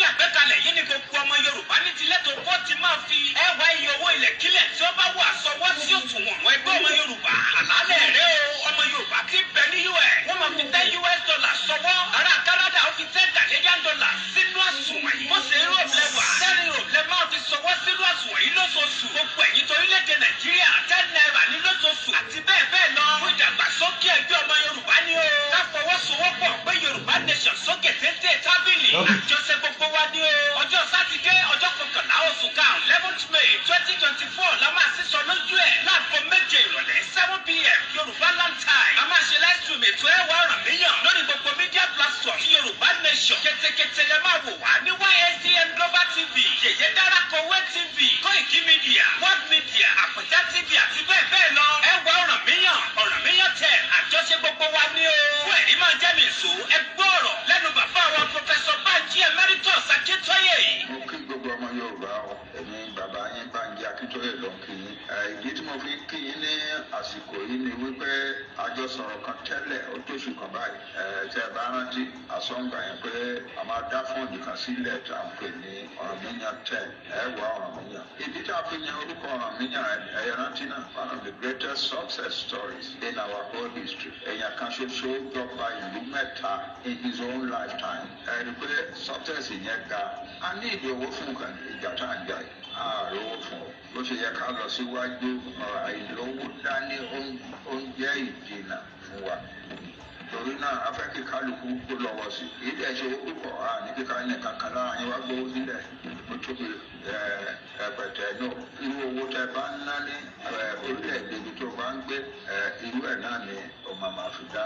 Àgbékalẹ̀ yìí ni gbogbo ọmọ Yorùbá ní tilẹ̀ tó kó ti máa fi ẹwà iye owó ilẹ̀ kílẹ̀ tí ó bá wà sọwọ́ sí òṣùwọ̀n àwọn ẹgbẹ́ ọmọ Yorùbá. Àlàálẹ̀ rẹ o, ọmọ Yorùbá ti bẹ ní US, wọ́n máa fi 10 US dollar sọwọ́. Ará Canada ó fi 10 Canadian dollar sínú àsùnwọ̀n yìí. Bó ṣe Europe lẹ́wà, 10 euro lẹ́ máa fi sọwọ́ sínú àsùnwọ̀n yìí lóṣooṣù. Gbogbo ẹ̀yin tó orílẹ̀-èdè Nàìjíríà, 10 naira ní lóṣooṣù àti bẹ́ẹ̀ bẹ́ẹ̀ lọ. Fún ìdàgbàsókè ẹgbẹ́ ọmọ Yorùbá ni o. Ká fọwọ́sowọ́pọ̀ pé Yorùbá nation sókè téńté tábìlì. Àjọṣe gbogbo wa ni o. Ọjọ́ Sátidé, ọjọ́ 11 oṣù karùn-ún, 11th May 2024 la máa sísọ lójú ẹ̀ láago 7 ìrọ̀lẹ́, 7 p.m. Yorùbá land time. A máa ṣe live stream ètò ẹwà Ọ̀rànmíyàn lórí gbogbo media platform ti Yorùbá nation. Kétékété lẹ máa wò wá ní YSDM Global TV, Yèyé Dára Kowé TV, Koiki Media, World Media, Àpọ̀já TV àti bẹ́ẹ̀ bẹ́ẹ̀ lọ. Ẹwà Ọ̀rànmíyàn, Ọ̀rànmíyàn tẹ̀, àjọṣe gbogbo wa ní o. Fún ẹ̀rí máa jẹ́ mi ìṣó, ẹ gbọ́ ọ̀rọ̀ lẹ́nu bàbá wa, Professor Banji Emeritus Akintoye. Mo kí gbogbo ọmọ Yorùbá o. Èmi bàbá yín Bánjí Akíntóyè ló ń kí yín. Ìdí tí mo fi ń kí yín ní àsìkò yìí ni wípé àjọ sọ̀rọ̀ kan tẹ́lẹ̀, ó tóṣù kan báyìí. Tẹ́ ẹ bá rántí, àsọ̀ǹgbà yẹn pé a máa dá fund kan sílẹ̀ tá à ń pè ní Ọ̀rànmíyàn 10, ẹ̀wà Ọ̀rànmíyàn. Ìdí tá a fi yan orúkọ Ọ̀rànmíyàn, ẹ rántí náà, one of the greatest success stories in our whole history. Èèyàn kan ṣoṣo jọba ìlú mẹ́ta in his own lifetime. Ẹ rí i pé success yẹn ga. A ní ìdí owó fún nǹkan ìjà tá à ń jà yìí, ààrẹ owó fún ọ. Bó ṣe yẹ ká lọ síwájú, ọ̀rọ̀ àìlówó dání ó ń jẹ́ ìdènà fún wa. Torí náà, a fẹ́ kí kálukú kó lọ́wọ́ sí i. Ilé ẹ̀ṣẹ̀ owó púpọ̀ a ní kíkà ní kankan lára yín wá gbówó sílẹ̀ ó tóbi rẹpẹtẹ náà. Irú owó tẹ bá ń ná ní orílẹ̀-èdè ibi tó bá ń gbé, irú ẹ̀ náà ni o máa fi dá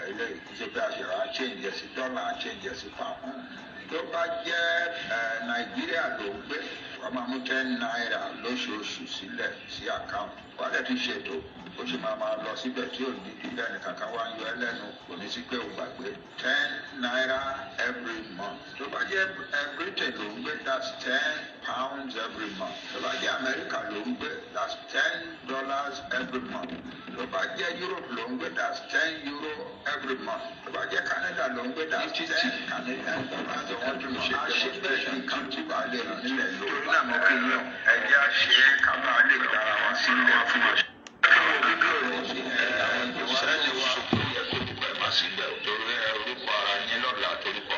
ilé ìṣe bí a ṣe rà á change ẹ̀ sí dọ́là, change ẹ̀ sí pound. Tó bá jẹ́ Nàìjíríà ló ń gbé, wọ́n máa mú 10 naira lóṣooṣù sílẹ̀ sí account. Wọ́n á dẹ̀ ti ṣètò ó sì máa lọ síbẹ̀ tí ò ní dídá nìkan kan wá ń yọ ẹ́ lẹ́nu, kò ní sí pé o gbàgbé. 10 naira every month. Tó bá jẹ́ Britain ló ń gbé, that's £10 every month. Tó bá jẹ́ America ló ń gbé, that's $10 every month. Tó bá jẹ́ Europe ló ń gbé, that's €10 every month. Tó bá jẹ́ Canada ló ń gbé, that's 10 Canadian dollars every month. A ṣe bẹ́ẹ̀ ní kan tí wàá lè rìn nílẹ̀ Yorùbá. Torí náà, mo kí yín, ẹ jẹ́ àṣẹ ká bá lè dára wa sílẹ̀ fún wa. Sẹ́ni wa yẹ kó dúpẹ́ má sílẹ̀ torí orúkọ ara yín lọ́la, torúkọ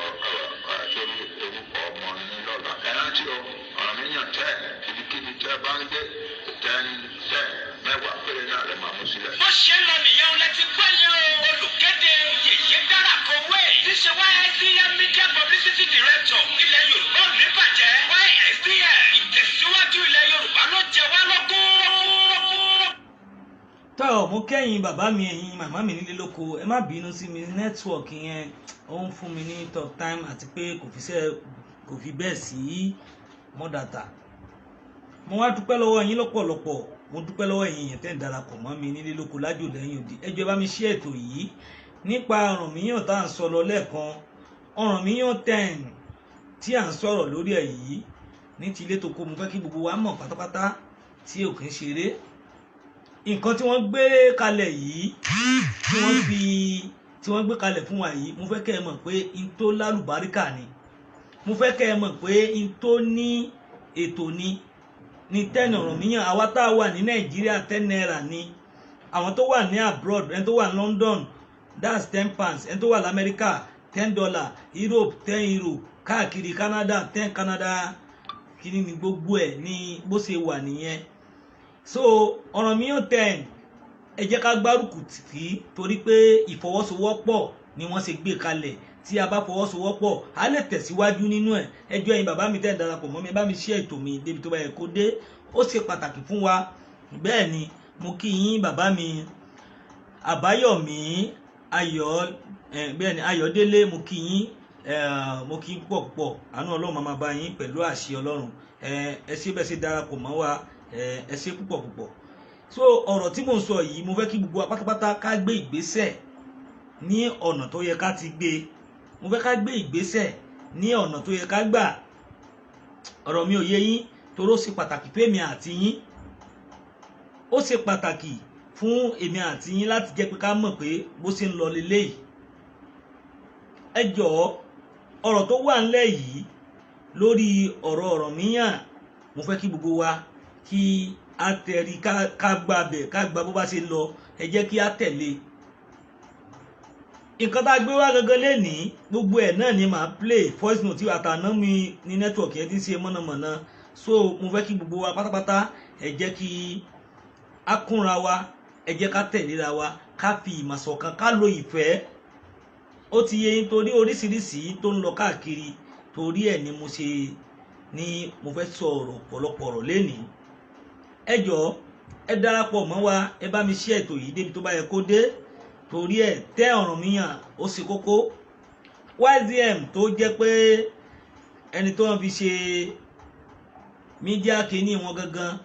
torí orúkọ ọmọ yín lọ́la. Ẹ rántí o, Ọ̀rànmíyàn 10, ibikíbi tẹ́ bá ń gbé, 10 10, 10 péré náà lè máa mú sílẹ̀. Bó ṣe ń lọ nìyẹn lẹ ti gbọ́ yẹn o. Olùkéde, Yèyé Dára Kowé, tí ṣe YSDM media publicity director. Ilẹ̀ Yorùbá ò ní bàjẹ́. YSDM, ìtẹ̀síwájú ilẹ̀ Yorùbá ló jẹ wá lógún. Tọ́ mo kẹ́yìn bàbá mi, ẹ̀yin màmá mi nílé lóko, ẹ má bínú sí mi. Network yẹn ó ń fún mi ní tough time àti pé kò fi bẹ́ẹ̀ sí mọ́ data. Mo wá dúpẹ́ lọ́wọ́ yín lọ́pọ̀lọpọ̀. Mo dúpẹ́ lọ́wọ́ ẹ̀yin yẹn tẹ́ ń darapọ̀ mọ́ mi nílé lóko, lájò, lẹ́yìn òdì. Ẹ jọ̀ọ́, ẹ bá mi ṣí ètò yìí nípa Ọ̀rànmíyàn tá à ń sọ lọ lẹ́ẹ̀kan, Ọ̀rànmíyàn 10 tí à ń sọ̀rọ̀ lórí ẹ̀ yìí ní ti ilé tó kó. Mo fẹ́ kí gbogbo wa mọ̀ pátápátá tí ò kí ń ṣeré nǹkan tí wọ́n gbé kalẹ̀ yìí, tí wọ́n gbé kalẹ̀ fún wa yìí. Mo fẹ́ kẹ́ ẹ mọ̀ pé n tó lálùbáríkà ni. Mo fẹ́ kẹ́ ẹ mọ̀ pé n tó ní ètò ni ní 10 Ọ̀rànmíyàn. Àwa tá a wà ní Nàìjíríà, 10 naira ni. Àwọn tó wà ní abroad, ẹni tó wà ní London, that's £10. Ẹni tó wà lamẹ́ríkà, $10. Europe, €10. Káàkiri Canada, 10 Canada kìíní ni. Gbogbo ẹ̀ ní bó ṣe wà nìyẹn. So Ọ̀rànmíyàn 10, ẹ jẹ́ ká gbárùkù tì í torí pé ìfọwọ́sowọ́pọ̀ ni wọ́n ṣe gbé kalẹ̀. Tí a bá fọwọ́sowọ́pọ̀, a lè tẹ̀síwájú nínú ẹ̀. Ẹ jọ̀ọ́, ẹ̀yin bàbá mi tẹ́ ń darapọ̀ mọ́ mi, ẹ bá mi ṣe ètò mi débi tó bá yẹ kó dé. Ó ṣe pàtàkì fún wa. Bẹ́ẹ̀ ni, mo kí yín, bàbá mi Àbáyọ̀mí Ayọ̀. Bẹ́ẹ̀ ni, Ayọ̀délé, mo kí yín, mo kí yín púpọ̀ púpọ̀. Àánú Ọlọ́run máa bá yín pẹ̀lú àṣẹ Ọlọ́run. Ẹ ṣé bẹ́ẹ̀ ṣe darapọ̀ mọ́ wa, ẹ ṣé púpọ̀ púpọ̀. So ọ̀rọ̀ tí mò ń sọ yìí, mo fẹ́ kí gbogbo wa pátápátá ká gbé ìgbésẹ̀ ní ọ̀nà tó yẹ ká ti gbé. Mo fẹ́ ká gbé ìgbésẹ̀ ní ọ̀nà tó yẹ ká gbà. Ọ̀rọ̀ mi ò yé yín? Torí ó ṣe pàtàkì fún èmi àti yín. Ó ṣe pàtàkì fún èmi àti yín láti jẹ́ pé ká mọ̀ pé bó ṣe ń lọ leléyìí. Ẹ jọ̀ọ́, ọ̀rọ̀ tó wà ńlẹ̀ yìí Lórí ọ̀rọ̀ Ọ̀rànmíyàn, mo fẹ́ kí gbogbo wa kí a tẹ̀rí, ká gba bẹ̀, ká gba bó bá ṣe lọ. Ẹ jẹ́ kí a tẹ̀lé nǹkan tá a gbé wá gangan lénìí. Gbogbo ẹ̀ náà ni màá play voice note àtàná mi ní network yẹn ti ń ṣe mọ̀nàmọ́ná. So mo fẹ́ kí gbogbo wa pátápátá, ẹ jẹ́ kí a kúnra wa, ẹ jẹ́ ká tẹ̀léra wa, ká fi ìmọ̀ ṣọ̀kan, ká lo ìfẹ́. Ó ti yé yín, torí oríṣiríṣi tó ń lọ káàkiri. Torí ẹ̀ ni mo ṣe ní mo fẹ́ sọ ọ̀rọ̀, ọ̀pọ̀lọpọ̀ ọ̀rọ̀ lénìí. Ẹ jọ̀ọ́, ẹ darapọ̀ mọ́ wa, ẹ bá mi ṣe ètò yìí débi tó bá yẹ kó dé. Torí ẹ̀ tẹ́ Ọ̀rànmíyàn, ó ṣe kókó. YDM tó jẹ́ pé ẹni tó ń fi ṣe media kínní wọn gangan,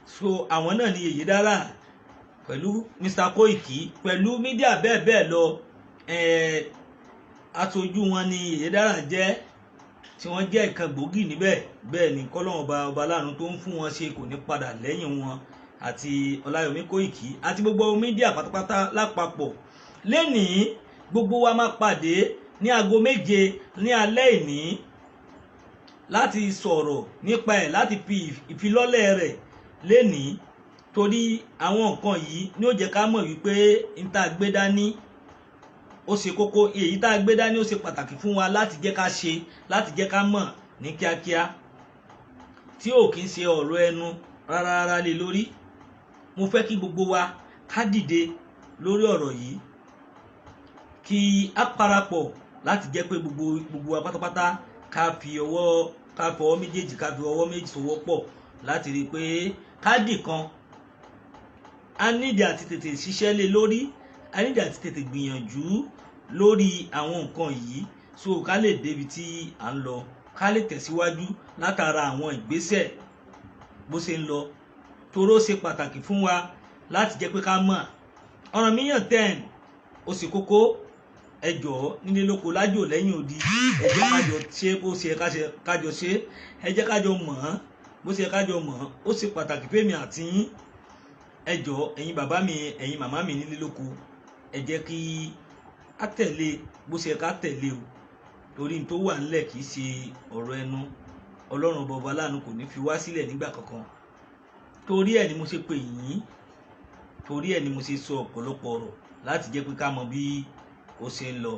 so àwọn náà ni Yèyé Dára pẹ̀lú Mr Koiki pẹ̀lú media bẹ́ẹ̀ bẹ́ẹ̀ lọ. Aṣojú wọn ni Yèyé Dára jẹ́, tí wọ́n jẹ́ ìkan gbòógì níbẹ̀. Bẹ́ẹ̀ ni kọ́lọ́wọ́n ọba, ọba láàánú tó ń fún wọn ṣe, kò ní padà lẹ́yìn wọn àti Ọláyọmí Kóìkì àti gbogbo media pátápátá lápapọ̀. Lẹ́nìí, gbogbo wa máa pàdé ní aago 7 ní alẹ́ ìní láti sọ̀rọ̀ nípa ẹ̀, láti fi ìfilọ́lẹ̀ rẹ̀ lénìí, torí àwọn nǹkan yìí ní ó jẹ́ ká mọ̀ wípé n tá a gbé dání, ó ṣe kókó. Èyí tá a gbé dání, ó ṣe pàtàkì fún wa láti jẹ́ ká ṣe, láti jẹ́ ká mọ̀ ní kíákíá, tí ò kí ń ṣe ọ̀rọ̀ ẹnu rárá rárá lé lórí. Mo fẹ́ kí gbogbo wa ká dìde lórí ọ̀rọ̀ yìí, kí á parapọ̀ láti jẹ́ pé gbogbo wa pátápátá ká fi ọwọ́, ká fi ọwọ́ méjèèjì, ká fi ọwọ́ méjì sowọ́ pọ̀ láti rí i pé káàdì kan. A nídìí àti tètè ṣiṣẹ́ lé lórí, a nídìí àti tètè gbìyànjú lórí àwọn nǹkan yìí, so ká lè débi tí à ń lọ, ká lè tẹ̀síwájú látara àwọn ìgbésẹ̀ bó ṣe ń lọ, toró ṣe pàtàkì fún wa láti jẹ́ pé ká mọ̀ Ọ̀rànmíyàn 10, ó ṣe kókó. Ẹ jọ̀ọ́, nílé lóko, lájò, lẹ́yìn odi, ẹ jẹ́ kájọ ṣe bó ṣe kájọ ṣe, ẹ jẹ́ kájọ mọ̀ ọ́n bó ṣe kájọ mọ̀ ọ́n. Ó ṣe pàtàkì fẹ́mi àti yín. Ẹ jọ̀ọ́, ẹ̀yin bàbá mi, ẹ̀yin màmá mi nílé lóko, ẹ jẹ́ kí á tẹ̀lé bó ṣe ká tẹ̀lé o, torí n tó wà ńlẹ̀ kì í ṣe ọ̀rọ̀ ẹnu. Ọlọ́run bọba láàánú kò ní fi wá sílẹ̀ nígbà kankan. Torí ẹ̀ ni mo ṣe pè yín, torí ẹ̀ ni mo ṣe sọ ọ̀pọ̀lọpọ̀ ọ̀rọ̀ láti jẹ́ pé ká mọ bí ó ṣe ń lọ.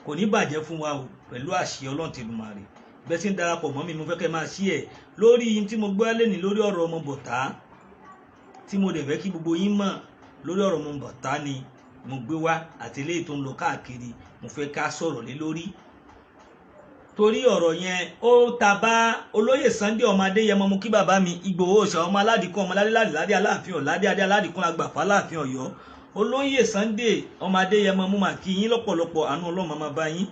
Kò ní bàjẹ́ fún wa o, pẹ̀lú àṣẹ Ọlọ́run tìlùmọ̀rè. Bẹ́ẹ̀ sì ń darapọ̀ mọ́ mi, mo fẹ́ kẹ́ máa ṣí ẹ̀ lórí yín tí mo gbọ́ lẹ́ni lórí ọ̀rọ̀ ọmọ bọ̀tá, tí mo dẹ̀ fẹ́ kí gbogbo yín mọ̀ lórí ọ̀rọ̀ ọmọ bọ̀tá ni mo gbé wá àti eléyìí tó ń lọ káàkiri. Mo fẹ́ ká sọ̀rọ̀ lé lórí, torí ọ̀rọ̀ yẹn ó ta bá olóyè Sunday ọmọ Adéyẹmọ. Mú kí bàbá mi Ìgbòho Òòṣà, ọmọ aládìkún, ọmọ aládìládì Aláàfin ọ̀ládé adé aládìkún agbàfà Aláàfin Ọ̀yọ́. Olóyè Sunday ọmọ Adéyẹmọ, mú mà kí yín lọ́pọ̀lọpọ̀. Àánú Ọlọ́run máa bá yín.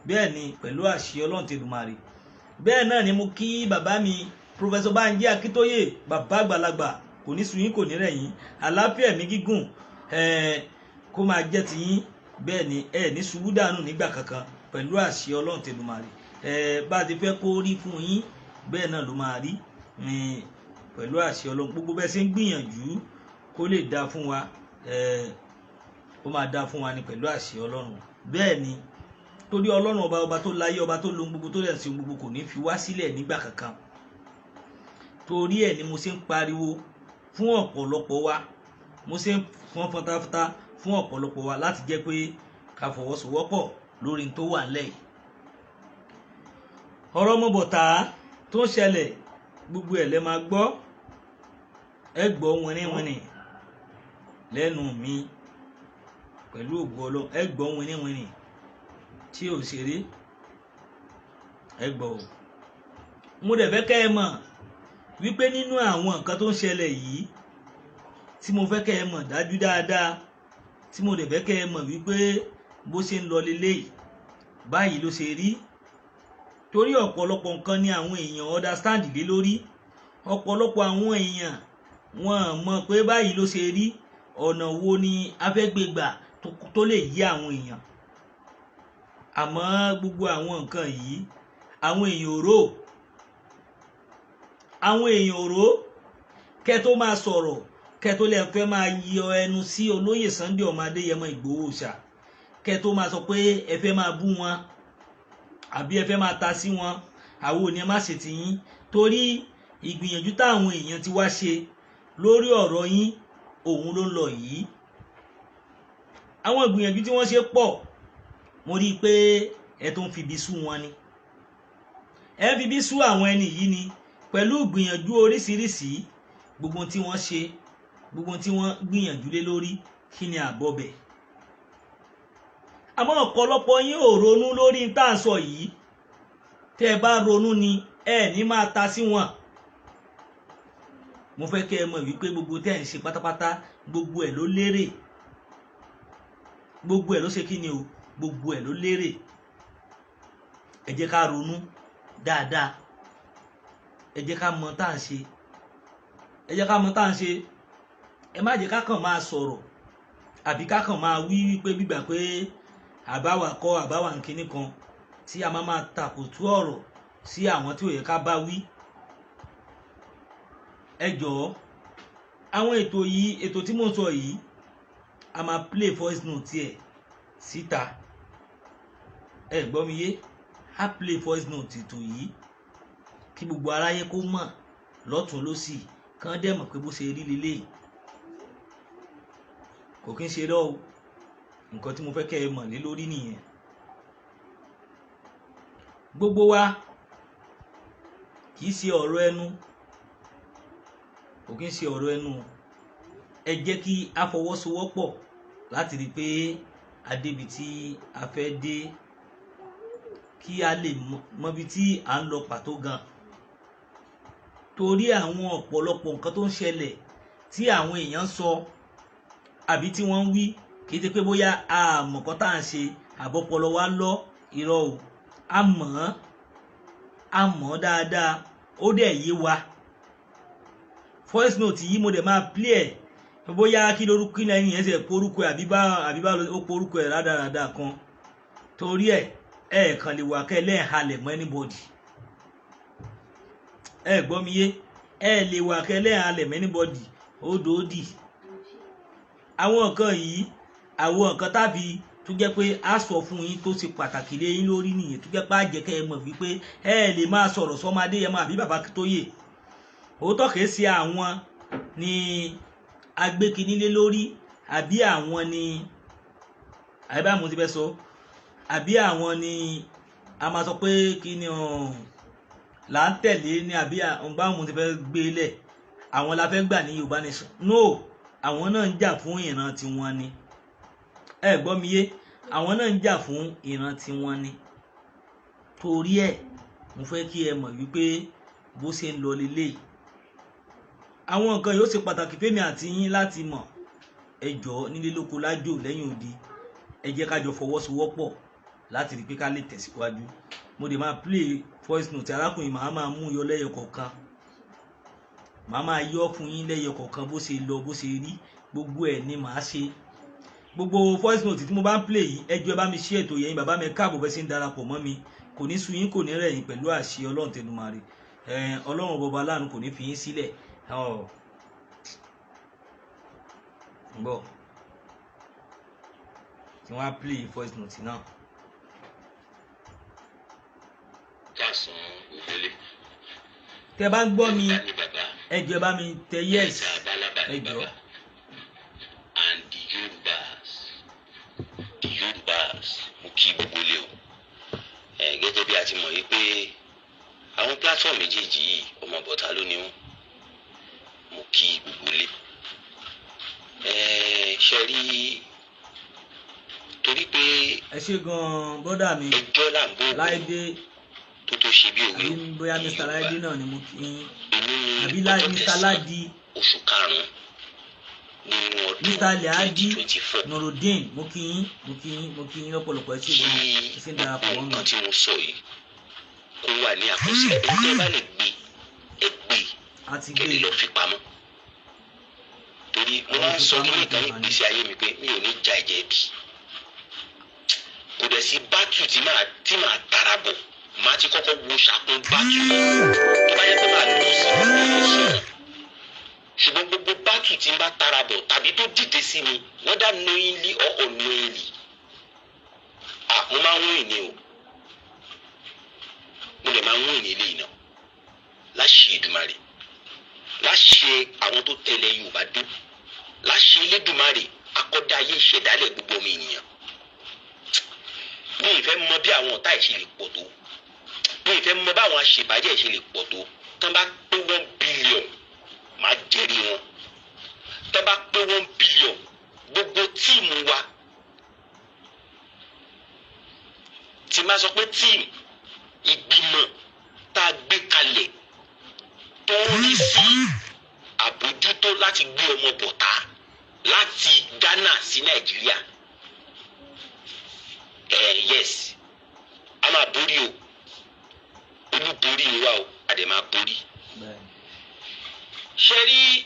Bẹ́ẹ̀ ni, pẹ̀lú àṣẹ Ọlọ́run tẹ̀dùmarè. Bẹ́ẹ̀ náà ni mo kí bàbá mi Professor Bánjí Akíntóyè, bàbá àgbàlagbà. Kò ní sú yín, kò ní rẹ̀ yín. Àlàáfíà, ẹ̀mí gígùn kó máa jẹ́ ti yín. Bẹ́ẹ̀ ni, ẹ ní ṣubú dànù nígbà kankan, pẹ̀lú àṣẹ Ọlọ́run tẹ̀dùmarè. Bá a ti fẹ́ kó rí fún yín, bẹ́ẹ̀ náà ló máa rí, pẹ̀lú àṣẹ Ọlọ́run. Gbogbo bẹ́ẹ̀ ṣe ń gbìyànjú kó lè dáa fún wa, ó máa dáa fún wa ní pẹ̀lú àṣẹ Ọlọ́run. Bẹ́ẹ̀ ni, torí Ọlọ́run ọba, ọba tó láyé, ọba tó lo gbogbo, tó lẹ̀ sí gbogbo, kò ní fi wá sílẹ̀ nígbà kankan. Torí ẹ̀ ni mo ṣe ń pariwo fún ọ̀pọ̀lọpọ̀ wa, mo ṣe ń fọ́n fọ́ntáfọ́tá fún ọ̀pọ̀lọpọ̀ wa láti jẹ́ pé ká fọwọ́sowọ́pọ̀ lórí tó wà nílẹ̀ yìí. Ọ̀rọ̀ ọmọ bọ̀tá tó ń ṣẹlẹ̀, gbogbo ẹ̀ lẹ máa gbọ́. Ẹ gbọ́ wìnrìnwìnrìn lẹ́nu mi pẹ̀lú ògo Ọlọ́run. Ẹ gbọ́ wìnrìnwìnrìn tí ò ṣeré, ẹ gbọ́ o. Mo dẹ̀ fẹ́ kẹ́ ẹ mọ̀ wípé nínú àwọn nǹkan tó ń ṣẹlẹ̀ yìí, tí mo fẹ́ kẹ́ ẹ mọ̀ dájú dáadáa, tí mo dẹ̀ fẹ́ kẹ́ ẹ mọ̀ wípé bó ṣe ń lọ leléyìí, báyìí ló ṣe rí, torí ọ̀pọ̀lọpọ̀ nǹkan ni àwọn èèyàn understand lé lórí. Ọ̀pọ̀lọpọ̀ àwọn èèyàn, wọn mọ̀ pé báyìí ló ṣe rí. Ọ̀nà wo ni a fẹ́ gbé gbà tó lè yí àwọn èèyàn? Àmọ́ gbogbo àwọn nǹkan yìí, àwọn èèyàn ò rò, àwọn èèyàn ò rò. Kẹ́ tó máa sọ̀rọ̀, kẹ́ tó lè fẹ́ máa yọ ẹnu sí olóyè Sunday ọmọ Adéyẹmọ Ìgbòho Òòṣà, kẹ́ tó máa sọ pé ẹ fẹ́ máa bú wọn, Àbí ẹ fẹ́ máa ta sí wọn, àwọn ò ní ẹ má ṣe ti yín, torí ìgbìyànjú táwọn èèyàn ti wá ṣe lórí ọ̀rọ̀ yín òun ló ń lọ yìí. Àwọn ìgbìyànjú tí wọ́n ṣe pọ̀, mo rí i pé ẹ tó ń fibi sú wọn ni, ẹ ń fibi sú àwọn ẹni yìí ni pẹ̀lú ìgbìyànjú oríṣiríṣi. Gbogbo tí wọ́n ṣe, gbogbo tí wọ́n gbìyànjú lé lórí, kí ni àbọ̀bẹ̀? Àmọ́ ọ̀pọ̀lọpọ̀ yín ò ronú lórí tá à ń sọ yìí. Tẹ́ ẹ bá ronú ni ẹ ní máa ta sí wọn. Mo fẹ́ kẹ́ ẹ mọ̀ wípé gbogbo tẹ́ ẹ̀ ń ṣe pátápátá, gbogbo ẹ̀ ló lérè, gbogbo ẹ̀ ló ṣe kí ni o, gbogbo ẹ̀ ló lérè. Ẹ jẹ́ ká ronú dáadáa, ẹ jẹ́ ká mọ̀ tá à ń ṣe, ẹ jẹ́ ká mọ̀ tá à ń ṣe. Ẹ má jẹ́ ká kàn máa sọ̀rọ̀ àbí ká kàn máa wí wípé gbígbà pé àbáwà kọ́ àbáwà nkíní kan tí a máa máa tàkòtú ọ̀rọ̀ sí àwọn tí ò yẹ ká bá wí. Ẹ jọ̀ọ́, àwọn ètò yìí, ètò tí mò ń sọ yìí, a máa play voice note ẹ̀ síta. Ẹ gbọ́ mi yé? A play voice note ètò yìí kí gbogbo aráyé kó mọ̀ lọ́tún lọ́sì, kán dẹ̀ mọ̀ pé bó ṣe rí leléyìí, kò kí ń ṣe rọ́ o. Nǹkan tí mo fẹ́ kẹ́ ẹ mọ̀ lé lórí nìyẹn. Gbogbo wa, kì í ṣe ọ̀rọ̀ ẹnu, kò kí ń ṣe ọ̀rọ̀ ẹnu. Ẹ jẹ́ kí a fọwọ́sowọ́pọ̀ láti rí i pé a débi tí a fẹ́ dé, kí a lè mọbi tí à ń lọ pàtó gan, torí àwọn ọ̀pọ̀lọpọ̀ nǹkan tó ń ṣẹlẹ̀ tí àwọn èèyàn sọ àbí tí wọ́n ń wí, kì í ṣe pé bóyá a mọ̀ nǹkan tá à ń ṣe àbọ̀pọ̀lọ wa lọ. Irọ́ o, a mọ̀ ọ́n, a mọ̀ ọ́n dáadáa, ó dẹ̀ yé wa. Voice note yìí, mo dẹ̀ máa play ẹ̀. Bóyá kí lórúkọ kí lẹ́yìn yẹn ṣe porúkọ ẹ̀ àbí bá ó porúkọ ẹ̀ rádaràda kan, torí ẹ̀ ẹ̀ kàn lè wà kẹ́ ẹ lẹ́ẹ̀halẹ̀ mọ́ anybody. Ẹ gbọ́ mi yé? Ẹ lè wà kẹ́ ẹ lẹ́ẹ̀halẹ̀ mọ́ anybody. Ó dòódì àwọn nǹkan yìí, àwọn nǹkan tàbí tó jẹ́ pé a sọ fún yín tó ṣe pàtàkì lé yín lórí nìyẹn, tó jẹ́ pé á jẹ́ kẹ́ ẹ mọ̀ wípé ẹ lè máa sọ̀rọ̀ sọ́mọdé yẹn máa àbí bàbá tó yè òótọ́. Kìí ṣe àwọn ni agbékiní lé lórí, àbí àwọn ni, àbí báwo mo ti fẹ́ sọ, àbí àwọn ni a máa sọ pé kí ni là ń tẹ̀lé ní, àbí báwo mo ti fẹ́ gbé lẹ̀, àwọn la fẹ́ gbà ní Yorùbá Nation. No, àwọn náà ń jà fún ìran tiwọn ni. Ẹ gbọ́ mi yé? Àwọn náà ń jà fún ìran tiwọn ni. Torí ẹ̀, mo fẹ́ kí ẹ mọ̀ wípé bó ṣe ń lọ leléyìí, àwọn nǹkan yóò ṣe pàtàkì fẹ́mi àti yín láti mọ̀. Ẹ jọ̀ọ́, nílé lóko lájò lẹ́yìn odi, ẹ jẹ́ ká jọ fọwọ́sowọ́pọ̀ láti rí pé ká lè tẹ̀síwájú. Mo dẹ̀ máa play voice note arákùnrin, màá máa mú yọ lẹ́yọ kọ̀ọ̀kan, màá máa yọ fún yín lẹ́yọ kọ̀ọ̀kan, bó ṣe lọ, bó ṣe rí, gbogbo ẹ̀ ni màá ṣe. Gbogbo voice note tí mo bá ń play yìí, ẹ jọ̀ọ́, ẹ bá mi ṣe ètò yẹn. Bàbá mi, káàbọ̀ bẹ́ sí ń darapọ̀ mọ́ mi. Kò ní sú yín, kò ní rẹ̀ yín, pẹ̀lú àṣẹ Ọlọ́run tẹnumàrè. Ọlọ́run bọba aláàánú kò ní fi yín sílẹ̀. Ọ̀ ń bọ̀ kí wọ́n á play voice note náà. Kásán ògbélé. Tẹ bá ń gbọ́ mi, Yorùbá ni bàbá. ẹ jọ̀ọ́, ẹ bá mi tẹ yes. Ẹja Balaba Ẹ ni jọ̀ọ́. bàbá. And the Yorùbás, the Yorùbás, mo kí gbogbo ilé o. Ẹ gẹ́gẹ́ bí a ti mọ̀ yìí pé àwọn platform méjèèjì yìí, ọmọ bọ̀tá ló ní wọn. Mo kí gbogbo ilé. Ẹ ṣe rí, torí pé Ẹ ṣe gan-an, bọ́dà mi. Ẹjọ́ là ń bó Láìdé tó ṣe bí òwe àbí o. bóyá ní Mr. Yorùbá. Láìdé náà ni mo kí yín, Èmi ní àbí ọjọ́ Mr. kẹsàn-án Ládi oṣù karùn-ún nínú ọdún Mr. Liadi 2024 Nurudeen, mo kí yín, mo kí yín, mo kí yín lọ́pọ̀lọpọ̀. Ẹ ṣe kí gan, ẹ ṣe ń darapọ̀ mọ́ mi. nǹkan tí mo sọ yìí kó wà ní àkọsílẹ̀. Ẹni tẹ́ bá lè gbé, ẹ gbé A ti gbé. kẹ́lẹ́ lọ fi pamọ́, torí mo Àwọn máa ń fi sọ pamọ́ kí àti nìkan ní àǹfààní. ìgbésí ayé mi pé mi ò ní ja ẹ̀jẹ̀ bí kò dẹ̀ sí battle tí màá tara bọ̀. Màá ti kọ́kọ́ wo ṣàkún battle tó bá yẹ pé màá lù sí i, ṣùgbọ́n gbogbo battle tí n bá tara bọ̀ tàbí tó dìde sí mi, whether knowingly or unknowingly, ah, mo máa ń win ni o. Mo lè máa ń wọ̀nyí eléyìí náà láṣẹ Èdùmàrè, láṣẹ àwọn tó tẹ̀lé Yorùbá dó, láṣẹ Elédùmarè, akọ́dá ayé, ìṣẹ̀dálẹ̀ gbogbo ọmọ ènìyàn. Mi ì fẹ́ mọ bí àwọn ọ̀tá ìṣe lè pọ̀ tó, mi ì fẹ́ mọ báwọn aṣèbàjẹ́ ìṣe lè pọ̀ tó. Tán bá pé 1 billion, máa jẹ́rìí wọn. Tán bá pé 1 billion, gbogbo team wa, tí máa sọ pé team, ìgbìmọ̀ tá a gbé kalẹ̀ tó ń rí sí àbójútó láti gbé ọmọ bọ̀tá láti Ghana sí Nàìjíríà, ẹ yes, a máa borí o. Olúborí ni wá o, a dẹ̀ máa borí. Ṣe rí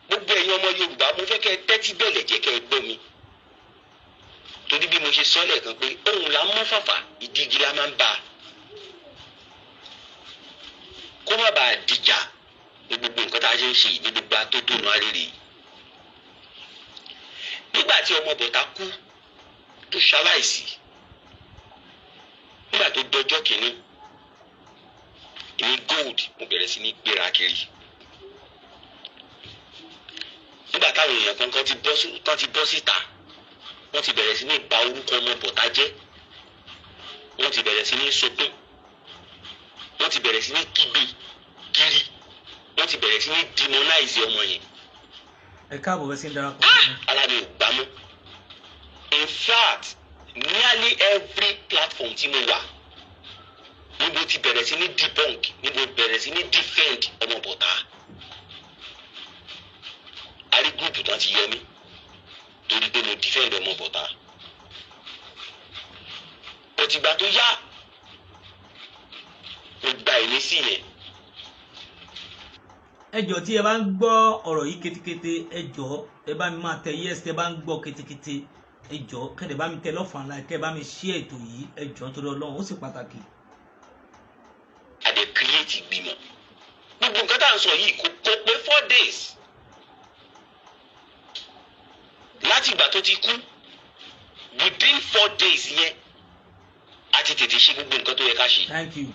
gbogbo ẹ̀yin ọmọ Yorùbá, mo fẹ́ kẹ́ ẹ tẹ́tí bẹ̀lẹ̀ jẹ́ kẹ́ ẹ gbọ́ mi, torí bí mo ṣe sọ lẹ́ẹ̀kan pé òun là ń mú fàfà, ìdígi la máa ń bá a, kó má bàa dìjà ní gbogbo nǹkan tá a ṣe ń ṣe ní gbogbo atótónu arére yìí. Nígbà tí ọmọ bọ̀tá kú tó ṣaláìsí, nígbà tó dọjọ́ kìíní, èmi Gold, mo bẹ̀rẹ̀ sí ní gbéra kiri. Nígbà táwọn èèyàn kankan tán ti bọ́ síta, wọ́n ti bẹ̀rẹ̀ sí ní ba orúkọ ọmọ bọ̀tá jẹ́, wọ́n ti bẹ̀rẹ̀ sí ní sunkún, wọ́n ti bẹ̀rẹ̀ sí ní kígbe kiri, wọ́n ti bẹ̀rẹ̀ sí ní demonize ọmọ yẹn. Ẹ káàbọ̀, bẹ́ẹ̀ sí ń darapọ̀ mọ́ mi. Ara mi ò gbámú. In fact, nearly every platform tí mo wà ní mo ti bẹ̀rẹ̀ sí ní debunk, ní mo bẹ̀rẹ̀ sí ní defend ọmọ bọ̀tá. A rí group tán ti yọ mí torí pé mo defend ọmọ bọ̀tá. Òtìgbà tó yá, mo gba ìmísí yẹn. Ẹ jọ̀ọ́, tí ẹ bá ń gbọ́ ọ̀rọ̀ yìí ketekete, ẹ jọ̀ọ́, ẹ bá mi máa tẹ yes. Tẹ bá ń gbọ́ ketekete, ẹ jọ̀ọ́, kẹ́lẹ̀ bá mi tẹ love and like, kẹ́ bá mi share ètò yìí. Ẹ jọ̀ọ́, nítorí Ọlọ́run, ó sì pàtàkì. A dẹ̀ create ìgbìmọ̀. Gbogbo nǹkan tá à ń sọ yìí kò pé 4 days láti ìgbà tó ti kú. Within 4 days yẹn, a ti tètè ṣe gbogbo nǹkan tó yẹ ká ṣe. Thank you,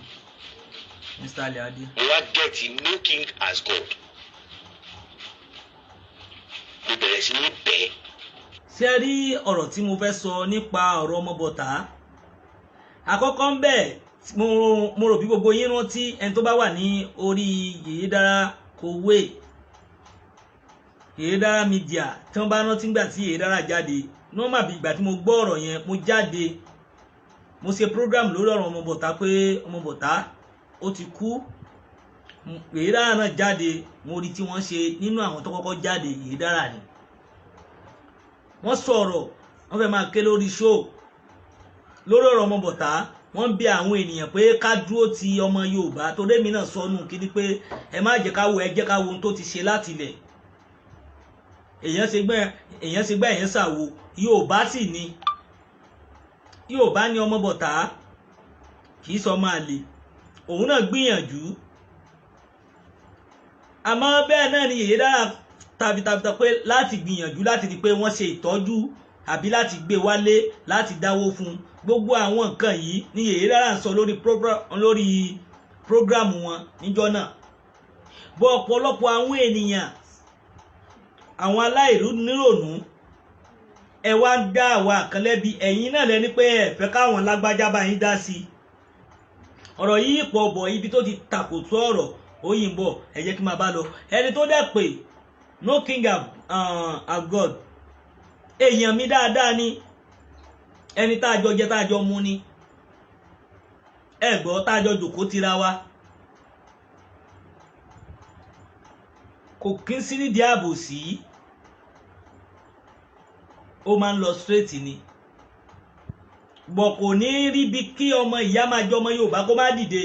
Mr. Ali Ade. Mo wá get no king as God. Mo bẹ̀rẹ̀ sí ní bẹ́ẹ̀. Ṣé ẹ rí ọ̀rọ̀ tí mo fẹ́ sọ nípa ọ̀rọ̀ ọmọbọ̀tá? Àkọ́kọ́ ń bẹ̀, mo rò bí gbogbo yín rántí, ẹni tó bá wà ní orí Yèyé Dára Kowé, Yèyé Dára Media, tí wọ́n bá rántí nígbà tí Yèyé Dára jáde, normal bí ìgbà tí mo gbọ́ ọ̀rọ̀ yẹn, mo jáde, mo ṣe program lórí ọ̀rọ̀ ọmọbọ̀tá pé ọmọbọ̀tá ó ti kú. Yèyé Dára náà jáde, mo rí tí wọ́n ṣe. Nínú àwọn tó kọ́kọ́ jáde, Yèyé Dára ni. Wọ́n sọ̀rọ̀, wọ́n fẹ́ máa ké lórí show lórí ọ̀rọ̀ ọmọbọ̀tá. Wọ́n ń bi àwọn ènìyàn pé ká dúró ti ọmọ Yorùbá, torí èmi náà sọnù kíní pé ẹ má jẹ́ ká wo, ẹ jẹ́ ká wo ohun tó ti ṣe láti ilẹ̀. Èèyàn ṣe gbẹ́, èèyàn ṣe gbẹ́, èèyàn ṣàwo. Yorùbá sì ni, Yorùbá ní ọmọbọ̀tá, kì í sọ máa lè òun náà gbìyànjú. Àmọ́ bẹ́ẹ̀ náà ni Yèyé Dára tàbítàbítà pé láti gbìyànjú láti rí i pé wọ́n ṣe ìtọ́jú àbí láti gbé wálé, láti dáwó fún un. Gbogbo àwọn nǹkan yìí ni Yèyé Dára ń sọ lórí program wọn níjọ́ náà. Bọ́ ọ̀pọ̀lọpọ̀ àwọn ènìyàn, àwọn aláìníròònú, ẹ wá ń dá àwa kan lẹ́bi. Ẹ̀yin náà lẹ́ni pé ẹ fẹ́ káwọn lágbájá bá yín dá sí i. Ọ̀rọ̀ yìí pọ̀ bọ̀, ibi tó ti tàkòtò ọ̀rọ̀ òyìnbó, ẹ jẹ́ kí n máa bá lọ. Ẹni tó dẹ̀ pé no king of God, èèyàn mi dáadáa ni, ẹni tá a jọ jẹ, tá a jọ mu ni, ẹ gbọ́, tá a jọ jòkó tira wa, kò kí ń sí nídìí àbòsí, ó máa ń lọ straight ni bọ̀, kò ní rí bí kí ọmọ ìyá máa jọ ọmọ Yorùbá kó má dìde.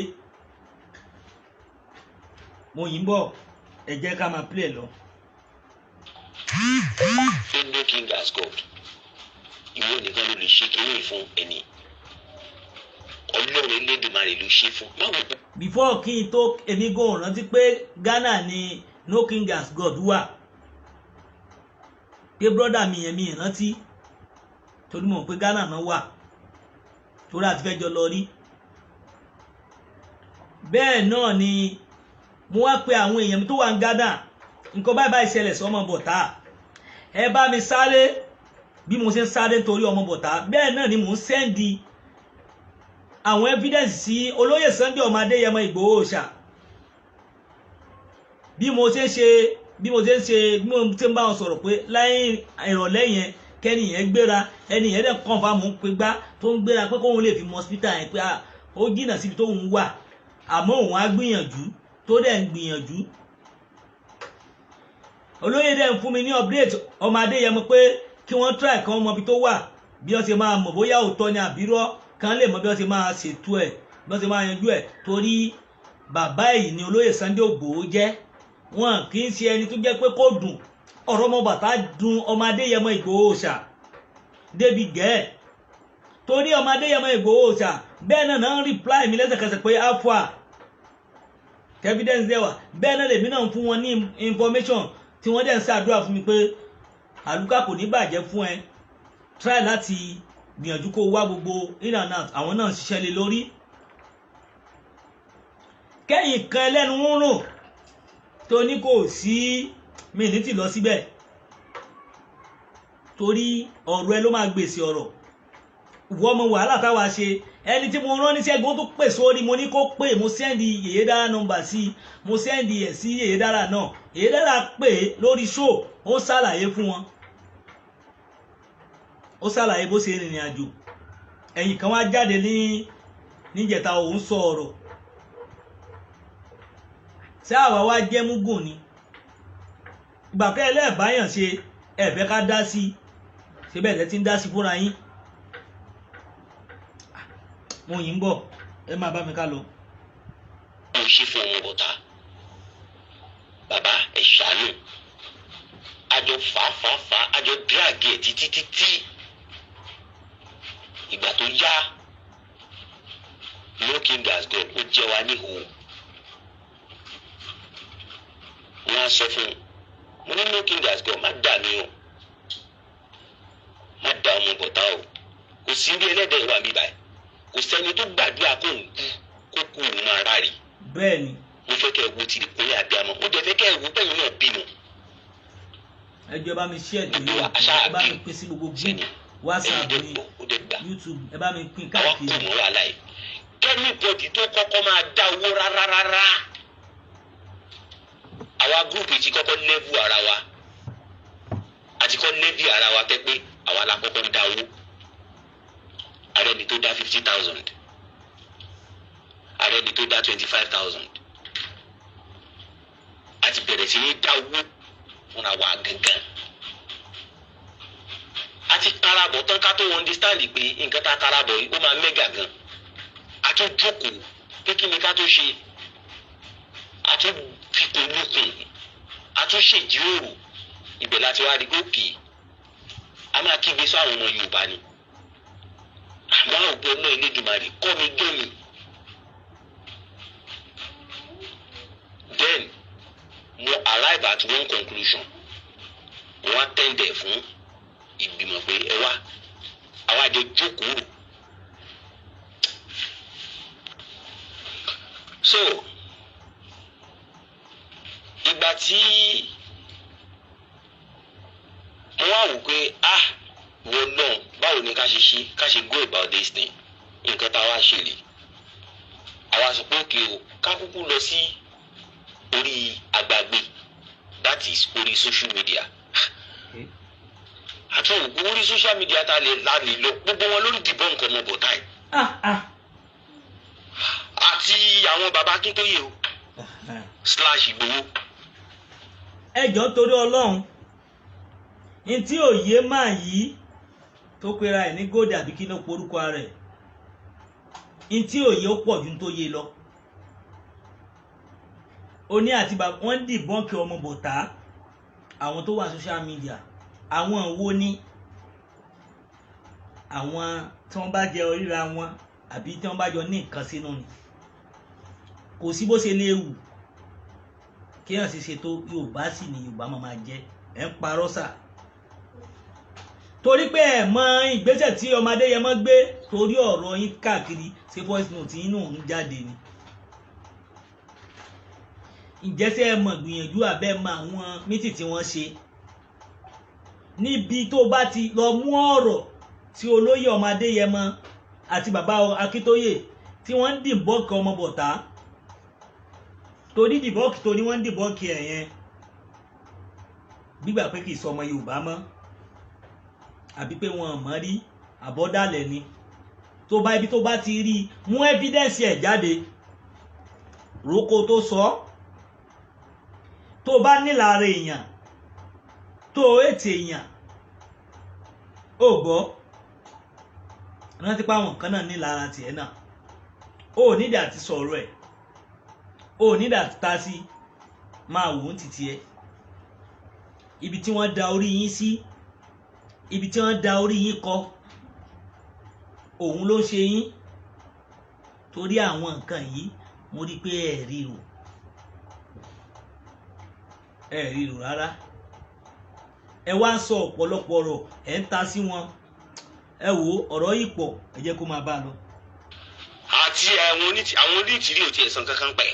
Mo yìí ń bọ̀, ẹ jẹ́ ká máa play lọ. Pé no king as God, ìwọ nìkan ló lè ṣe kínní fún ẹni Ọlọ́run Elédùmarè ló ṣe fún. Má wo Before kí n tó, èmi gan ò rántí pé Ghana ni no king as God wà, pé brother mi yẹn, mi rántí, torí mo mọ̀ pé Ghana náà wà, torí àti fẹ́ jọ lọ rí. Bẹ́ẹ̀ náà ni mo wá pe àwọn èèyàn mi tó wà ń Ghana, nǹkan báyìí báyìí ṣẹlẹ̀ sọmọ bọ̀tá, ẹ bá mi sáré. Bí mo ṣe ń sáré nítorí ọmọ bọ̀tá, bẹ́ẹ̀ náà ni mò ń send àwọn evidence sí olóyè Sunday ọmọ Adéyẹmọ Ìgbòho Òòṣà. Bí mo ṣe ń ṣe, bí mo ṣe ń ṣe, bí mo ṣe ń bá wọn sọ̀rọ̀ pé láyé ìrọ̀lẹ́ yẹn kẹ́ni yẹn gbéra, ẹni yẹn dẹ̀ confirm ń pe gbá tó ń gbéra pé kóun lè fi mọ hospital yẹn, pé ó jìnnà síbi tóun wà, àmọ́ òun á gbìyànjú, tó dẹ̀ ń gbìyànjú. Olóyè dẹ̀ ń fún mi ní update ọmọ Adéyẹmọ pé kí wọ́n try kí wọ́n mọ ibi tó wà, bí wọ́n ṣe máa mọ̀ bóyá òótọ́ ni àbírọ́, kán lè mọ bí wọ́n ṣe máa ṣètò ẹ̀, bí wọ́n ṣe máa yanjú ẹ̀, torí bàbá yìí ni olóyè Sunday Igboho jẹ́. Wọn kì í ṣe ẹni tó jẹ́ pé kó dùn ọ̀rọ̀ ọmọ bàtà dùn ọmọ Adéyẹmọ Ìgbòho Òòṣà débi gẹ́ẹ̀, torí ọmọ Adéyẹmọ Ìgbòho Òòṣà bẹ́ẹ̀ náà náà reply mi lẹ́sẹ̀kẹsẹ̀ pé alpha evidence dẹ̀ wà. Bẹ́ẹ̀ náà lèmi náà ń fún wọn ní information tí wọ́n dẹ̀ ń ṣàdúrà fún mi pé àlùkà kò ní bàjẹ́ fún ẹ, try láti gbìyànjú kó wá gbogbo in and out. Àwọn náà ń ṣiṣẹ́ lé lórí. Kẹ́yìn kan ẹlẹ́nu ń rùn tó ní kò sí mi ní tì lọ síbẹ̀, torí ọ̀rọ̀ ẹ ló máa gbèsè ọ̀rọ̀. Ìwọ ọmọ wàhálà táwa ṣe, ẹni tí mo rán níṣẹ́ gan tó pè sórí, mo ní kó pè, mo send Yèyé Dára nọ́mbà sí, mo send ẹ̀ sí Yèyé Dára náà. Yèyé Dára pè lórí show, ó ṣàlàyé fún wọn, ó ṣàlàyé bó ṣe rìnrìn àjò. Ẹ̀yìn kan wá jáde ní níjẹta, òun sọ ọ̀rọ̀ ṣé àwa wá jẹ́ múgùn ni? Ìgbà kẹ́ ẹlẹ́ẹ̀báyàn ṣe ẹ̀fẹ́ ká dá sí, ṣe bẹ́ẹ̀ lẹ́ ti ń dá sí fúnra yín. Mo yìí ń bọ̀, ẹ máa bá mi ká lọ. Mo ṣe fún ọmọ bọ̀tá, bàbá ẹ ṣàánú. Àjọ fàáfàáfàá, àjọ drag ẹ títí títí. Ìgbà tó yá, no king has gone, ó jẹ́ wa níhò. Wọ́n á sọ fún un, mo ní no king has gone, má dà mí o, má dà ọmọ bọ̀tá o. Kò sí bí ẹlẹ́dẹ̀ wà mí báyìí, kò sẹ́ni tó gbàdúrà kó ń kú kó kú òun máa ráre. Bẹ́ẹ̀ ni. Mo fẹ́ kẹ́ ẹ wo ti ìkúnlẹ̀ abiyamọ, mo dẹ̀ fẹ́ kẹ́ ẹ wo pẹ̀yìn náà bímọ. Ẹ jọ̀ọ́, ẹ bá mi share ètò yìí, ẹ bá mi pín sí gbogbo group WhatsApp ẹ̀yin ní dẹ̀ gbọ́, ó dẹ̀ gbà. YouTube, ẹ bá mi pín Àwa kò káàkiri. mọ̀ wàhálà yìí k'anybody tó kọ́kọ́ máa dá owó rárá rárá. Àwa group yìí ti kọ́kọ́ level ara wa, àti kọ́ level ara wa tẹ́ pé àwa la kọ́kọ́ ń dá owó. Ààrẹ ni tó dá 50,000, ààrẹ ni tó dá 25,000. A ti bẹ̀rẹ̀ sí ní dá owó fúnra wa gangan. A ti karabọ̀ tán ká tó understand pé nǹkan tá a karabọ̀ yìí, ó máa mega gan. A tún jókòó pé kí ni ká tó ṣe, a tún fikùn lukùn, a tún ṣèjíròrò. Ibẹ̀ láti wá rí gòkè, a máa kígbe sọ àwọn ọmọ Yorùbá ni, àmọ́ ògbó náà Elédùmarè kọ́ mi gbé mi. Then mo arrive at one conclusion. Mo wá tender fún ìgbìmọ̀ pé ẹ wá, àwa jọ jókòó. So ìgbà tí mo wá wò pé, ah, wọ́n náà, báwo ni ká ṣe ṣe, ká ṣe go about this thing, nǹkan tá a wá ṣe rè, àwa sọ pé òkè o, ká kúkú lọ sí orí àgbàgbé, that is orí social media. Àti òkú orí social media tá a lè lè lọ, gbogbo wọn lórí dìbọn nǹkan ọmọ bọ̀tá ẹ̀ ah ah àti àwọn baba Akíntóyè o slash Ìgbòho. Ẹ jọ̀ọ́, torí Ọlọ́run, n tí òye máa yí tó pera ẹ̀ ní góòdì àbí kí ló porúkọ rẹ̀, n tí òye ó pọ̀ ju n tó yé lọ. Oní àti bàbá wọ́n dìbọn kí ọmọ bọ̀tá, àwọn tó wà social media, àwọn wo ni àwọn tí wọ́n bá jẹ oríra wọn àbí tí wọ́n bá jọ ní nǹkan sínú ni? Kò sí bó ṣe léwu kéèyàn sì ṣètò Yorùbá sì ni Yorùbá máa máa jẹ. Ẹ̀ ń parọ́ sà, torí pé ẹ mọ ìgbésẹ̀ tí ọmọ Adéyẹmọ gbé torí ọ̀rọ̀ yín káàkiri. Ṣé voice note yín náà ń jáde ni? Ǹjẹ́ ṣé ẹ mọ̀ gbìyànjú abẹ́ mọ àwọn mítì tí wọ́n ṣe? Níbi tó bá ti lọ mú ọ̀rọ̀ tí olóyè ọmọ Adéyẹmọ àti bàbá Akíntóyè tí wọ́n ń dìbọ́ọ̀kì ọmọ bọ̀tá, torí dìbọ́ọ̀kì torí wọ́n ń dìbọ́ọ̀kì ẹ̀ yẹn, gbígbà pé kì í sọ ọmọ Yorùbá mọ́, àbí pé wọn ò mọ̀ rí, àbọ̀dálẹ̀ ni. Tó bá ibi tó bá ti rí, mú ẹ́fídẹ́ǹsì ẹ̀ jáde, roko tó sọ. Tó bá nílára èèyàn, tó ètè èèyàn, ó gbọ́, rántí pé àwọn kan náà nílára tiẹ̀ náà. Ó nídìí àti sọ̀rọ̀ ẹ̀, ó nídìí àti ta sí, máa wò ó títí ẹ. Ibi tí wọ́n da orí yín sí, ibi tí wọ́n da orí yín kọ, òun ló ṣe yín. Torí àwọn nǹkan yìí, mo rí i pé ẹ ríro, ẹ ríro rárá. Ẹ wá ń sọ ọ̀pọ̀lọpọ̀ ọ̀rọ̀, ẹ ń ta sí wọn. Ẹ wo ọ̀rọ̀ yìí pọ̀, ẹ jẹ́ kó máa bá a lọ. Àti àwọn onítìrí ò tiẹ̀ san kankan pẹ̀.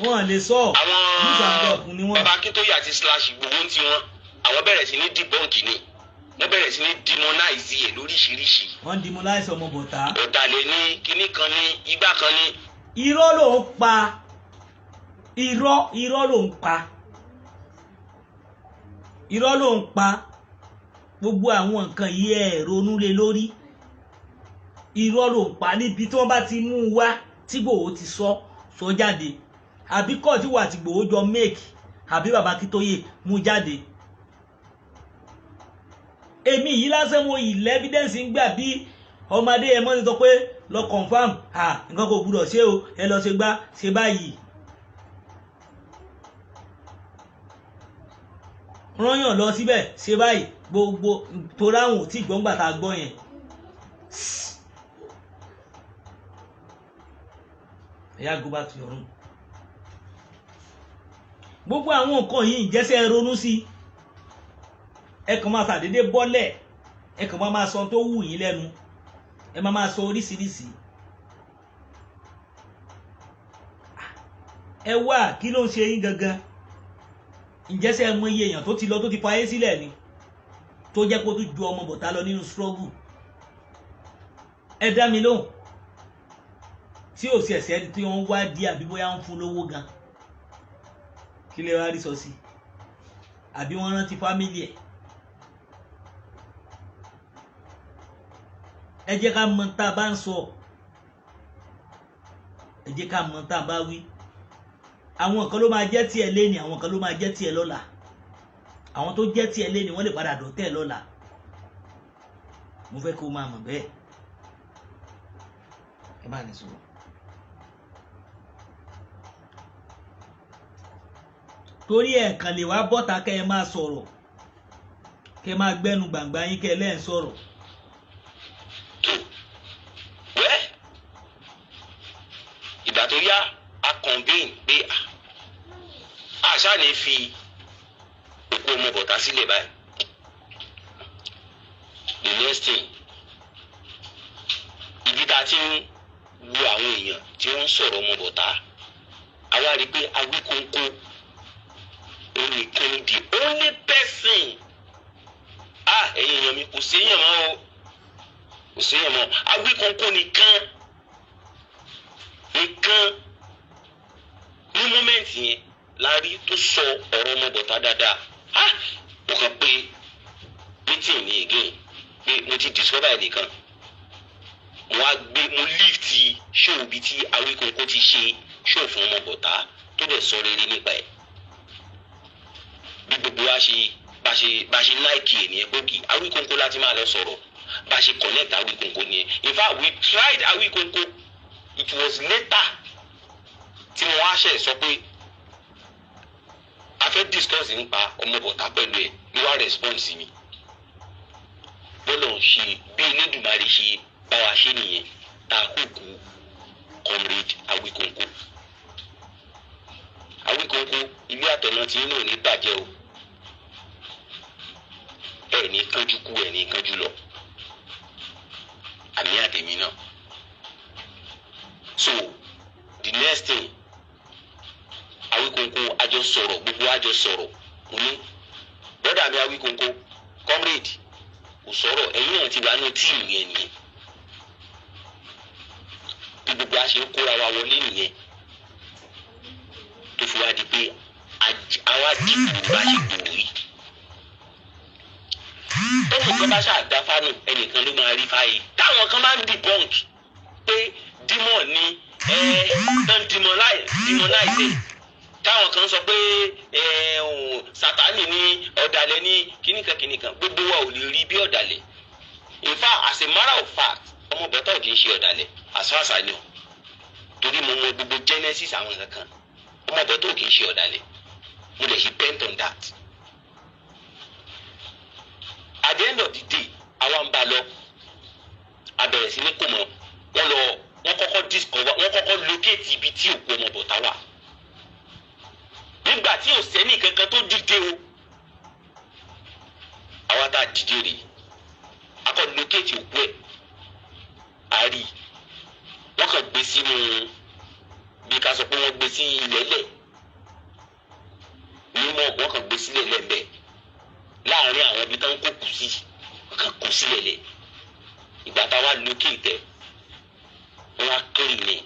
Wọ́n lè sọ. Àwọn bàbá Akíntóyè àti slash Ìgbòho ń tiwọn, àwọn bẹ̀rẹ̀ sí ní dìbọ́ǹkì ni, wọ́n bẹ̀rẹ̀ sí ní demonize ẹ̀ lóríṣiríṣi. Wọ́n demonize ọmọ bọ̀tá. Ọ̀dàlẹ̀ ní kinní kan ní igbá kan ní. Irọ́ ló ń pa, irọ́ ló ń pa, irọ́ ló ń pa. Gbogbo àwọn nǹkan yìí ẹ̀ ronú lé lórí. Irọ́ ló ń pa. Níbi tí wọ́n bá ti mú un wá tí Ìgbòho ti sọ jáde, àbí kọ́ọ̀tù wà tí Ìgbòho jọ make, àbí bàbá Akíntóyè mú jáde. Èmi yìí lásán mo yìí lẹ́fídẹ́ǹsì ń gbà bí ọmọdé ẹ mọ́ ti sọ pé lọ confam, nǹkan kò gbúdọ̀ ṣe o, ẹ lọ ṣe gbá ṣe báyìí. Rányàn lọ síbẹ̀ ṣe báyìí, gbogbo torí àwọn ò tí gbọ́ngbà tá a gbọ́ yẹn. Ẹ̀yà go back to your room. Gbogbo àwọn nǹkan yìí, ǹjẹ́ ṣé ronú sí? Ẹ kàn máa ṣàdédé bọ́lẹ̀, ẹ kàn máa sọ tó wù yín lẹ́nu, ẹ máa sọ oríṣiríṣi. Ẹ wá, kí ló ń ṣe yín gangan? Ǹjẹ́ ṣé ẹ mọ iye èèyàn tó ti lọ, tó ti fayé sílẹ̀ ni, tó jẹ́ kó tún ju ọmọ bọ̀tá lọ nínú struggle? Ẹ dá mi lóhùn. Tí ò sí ẹ̀sẹ̀ tí wọ́n wá di, àbí bóyá ń fún lówó gan, kí lè wá rí sọ sí? Àbí wọ́n rántí fámìlì ẹ̀? Ẹ jẹ́ ká mọ tá a bá ń sọ, ẹ jẹ́ ká mọ tá a bá wí. Àwọn kan ló máa jẹ́ tiẹ̀ léni, àwọn kan ló máa jẹ́ tiẹ̀ lọ́la. Àwọn tó jẹ́ tiẹ̀ léni, wọ́n lè padà dọ̀tẹ̀ lọ́la. Mo fẹ́ kó máa mọ̀ bẹ́ẹ̀. Ẹ má ní sọ̀rọ̀. Torí ẹ̀ kàn lè wá bọ́ta kẹ́ ẹ máa sọ̀rọ̀, kẹ́ ẹ máa gbẹ́nu gbàngbà yín, kẹ́ ẹ lẹ́ẹ̀ sọ̀rọ̀. Tó wẹ́, ìgbà tó yá, a convene pé àṣà ní fi òkú ọmọ bọ̀tá sílẹ̀ báyìí. The next thing, ibi tá a ti ń wo àwọn èèyàn tí wọ́n ń sọ̀rọ̀ ọmọ bọ̀tá, àwa rí i pé Awíkóńkó òun nìkan ni the only person. Ẹ̀yin èèyàn mi, kò séèyàn mọ́ o, kò séèyàn mọ́. Awíkóńkó nìkan nìkan ní moment yẹn la rí tó sọ ọ̀rọ̀ ọmọ bọ̀tá dáadáa. Mo kàn pé meeting ní again pé mo ti discover ẹnìkan. Mo wá gbé, mo lift show bí tí Awíkóńkó ti ṣe show fún ọmọ bọ̀tá, tó dẹ̀ sọ rere nípa ẹ̀. Bí gbogbo wa ṣe bá ṣe like ẹ̀ nìyẹn, pé kí Awíkóńkó láti máa lọ sọ̀rọ̀. Bá ṣe connect Awíkóńkó nìyẹn. In fact, we tried Awíkóńkó. It was later tí mo wá ṣe sọ pé a fẹ́ discuss nípa ọmọ bọ̀tá pẹ̀lú ẹ̀, ló wá response mi. Bọ́lọ̀ ń ṣe, bí Elédùmarè ṣe bá wa ṣe nìyẹn, tá a kú kú comrade Awíkóńkó. Awíkóńkó, ilé àtọ̀nà tí inú ò ní bàjẹ́ o. Ẹ ní kánjú kú, ẹ ní kánjú lọ, àmì àtẹ̀mí náà. So the next thing, Awíkonko àjọ sọ̀rọ̀, gbogbo àjọ sọ̀rọ̀. Mo ní brother mi Awíkonko, comrade, kò sọ̀rọ̀, ẹ̀yin náà ti wà ní team yẹn nìyẹn. Bí gbogbo a ṣe ń kóra wa wọlé nìyẹn, tó fi wá di pé àwa dìbò bá ṣe gbòòrò yìí. Tọ́mù kan bá ṣàdá fánù, ẹnìkan ló máa rí fáyé. Táwọn kan bá ń debunk pé demon ni ẹ tán, demonize ẹ, táwọn kan sọ pé ẹ Sátani ní, ọ̀dàlẹ̀ ní kíníkan kíníkan, gbogbo wa ò lè rí bí ọ̀dàlẹ̀. In fact, as a matter of fact, ọmọ bọ́tà ò kì í ṣe ọ̀dàlẹ̀, as far as I know, torí mo mọ gbogbo genesis àwọn kankan. Ọmọ bọ́tà ò kì í ṣe ọ̀dàlẹ̀. Mo dẹ̀ ṣe bent on that. At the end of the day, àwa ń bá lọ, a bẹ̀rẹ̀ sí ní kò mọ̀ wọ́n lọ. Wọ́n kọ́kọ́ discover, wọ́n kọ́kọ́ locate ibi tí òkú ọmọ bọ̀tá wà nígbà tí ò sẹ́ni kankan tó dìde o. Àwa tá a dìde rèé, a kọ́ locate òkú ẹ̀, a rí. Wọ́n kàn gbé sínú, bí ká sọ pé wọ́n gbé sí ilẹ̀lẹ̀ mímọ́, wọ́n kàn gbé sílẹ̀ lẹ́ẹ̀bẹ̀ láàrin àwọn ibi tán kó kù sí, wọ́n kàn kó sílẹ̀ lẹ̀. Ìgbà tá a wá locate ẹ̀, wọ́n á clean ẹ̀,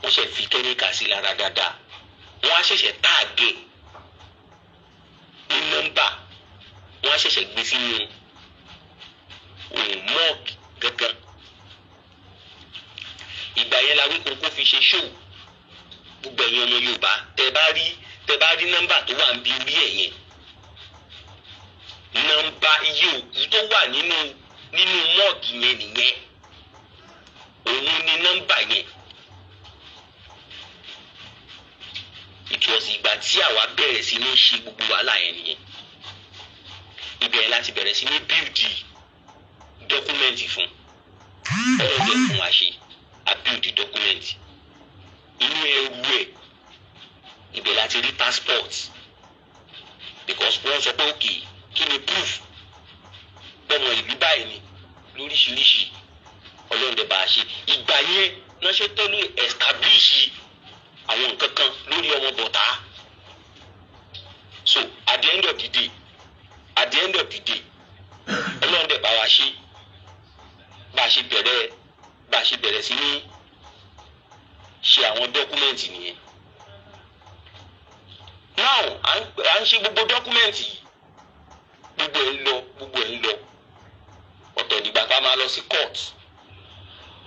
wọ́n ṣe fi kẹ́míkà sí lára dáadáa, wọ́n á ṣẹ̀ṣẹ̀ tag ẹ̀ ní nọ́mbà, wọ́n á ṣẹ̀ṣẹ̀ gbé sínú morgue gangan. Ìgbà yẹn la Wíkonko fi ṣe show. Gbogbo ẹ̀yin ọmọ Yorùbá, tẹ bá rí nọ́mbà tó wà níbi orí ẹ̀ yẹn, nọ́mbà iye òkú tó wà nínú morgue yẹn nìyẹn, òun ni nọ́mbà yẹn. It was ìgbà tí àwa bẹ̀rẹ̀ sí ní ṣe gbogbo wàhálà yẹn nìyẹn. Ibẹ̀ láti bẹ̀rẹ̀ sí ní build document fún. Ọlọ́dẹ fún wa ṣe, a build document. Inú ẹrù ẹ̀, ibẹ̀ láti rí passport, because wọ́n sọ pé, okay, kí ni proof pọ̀mọ̀ ìlú báyìí ni lóríṣiríṣi. Ọlọ́dẹ bá a ṣe. Ìgbà yẹn náà ṣe tọ́lú establish àwọn nǹkan kan lórí ọmọ bọ̀tá. So at the end of the day, Ọlọ́run dẹ̀ bá wa ṣe. Bá a ṣe bẹ̀rẹ̀ sí ní ṣe àwọn document nìyẹn. Now, à ń ṣe gbogbo document yìí, gbogbo ẹ̀ ń lọ, gbogbo ẹ̀ ń lọ. Ọ̀tọ̀ nígbà tá a máa lọ sí court.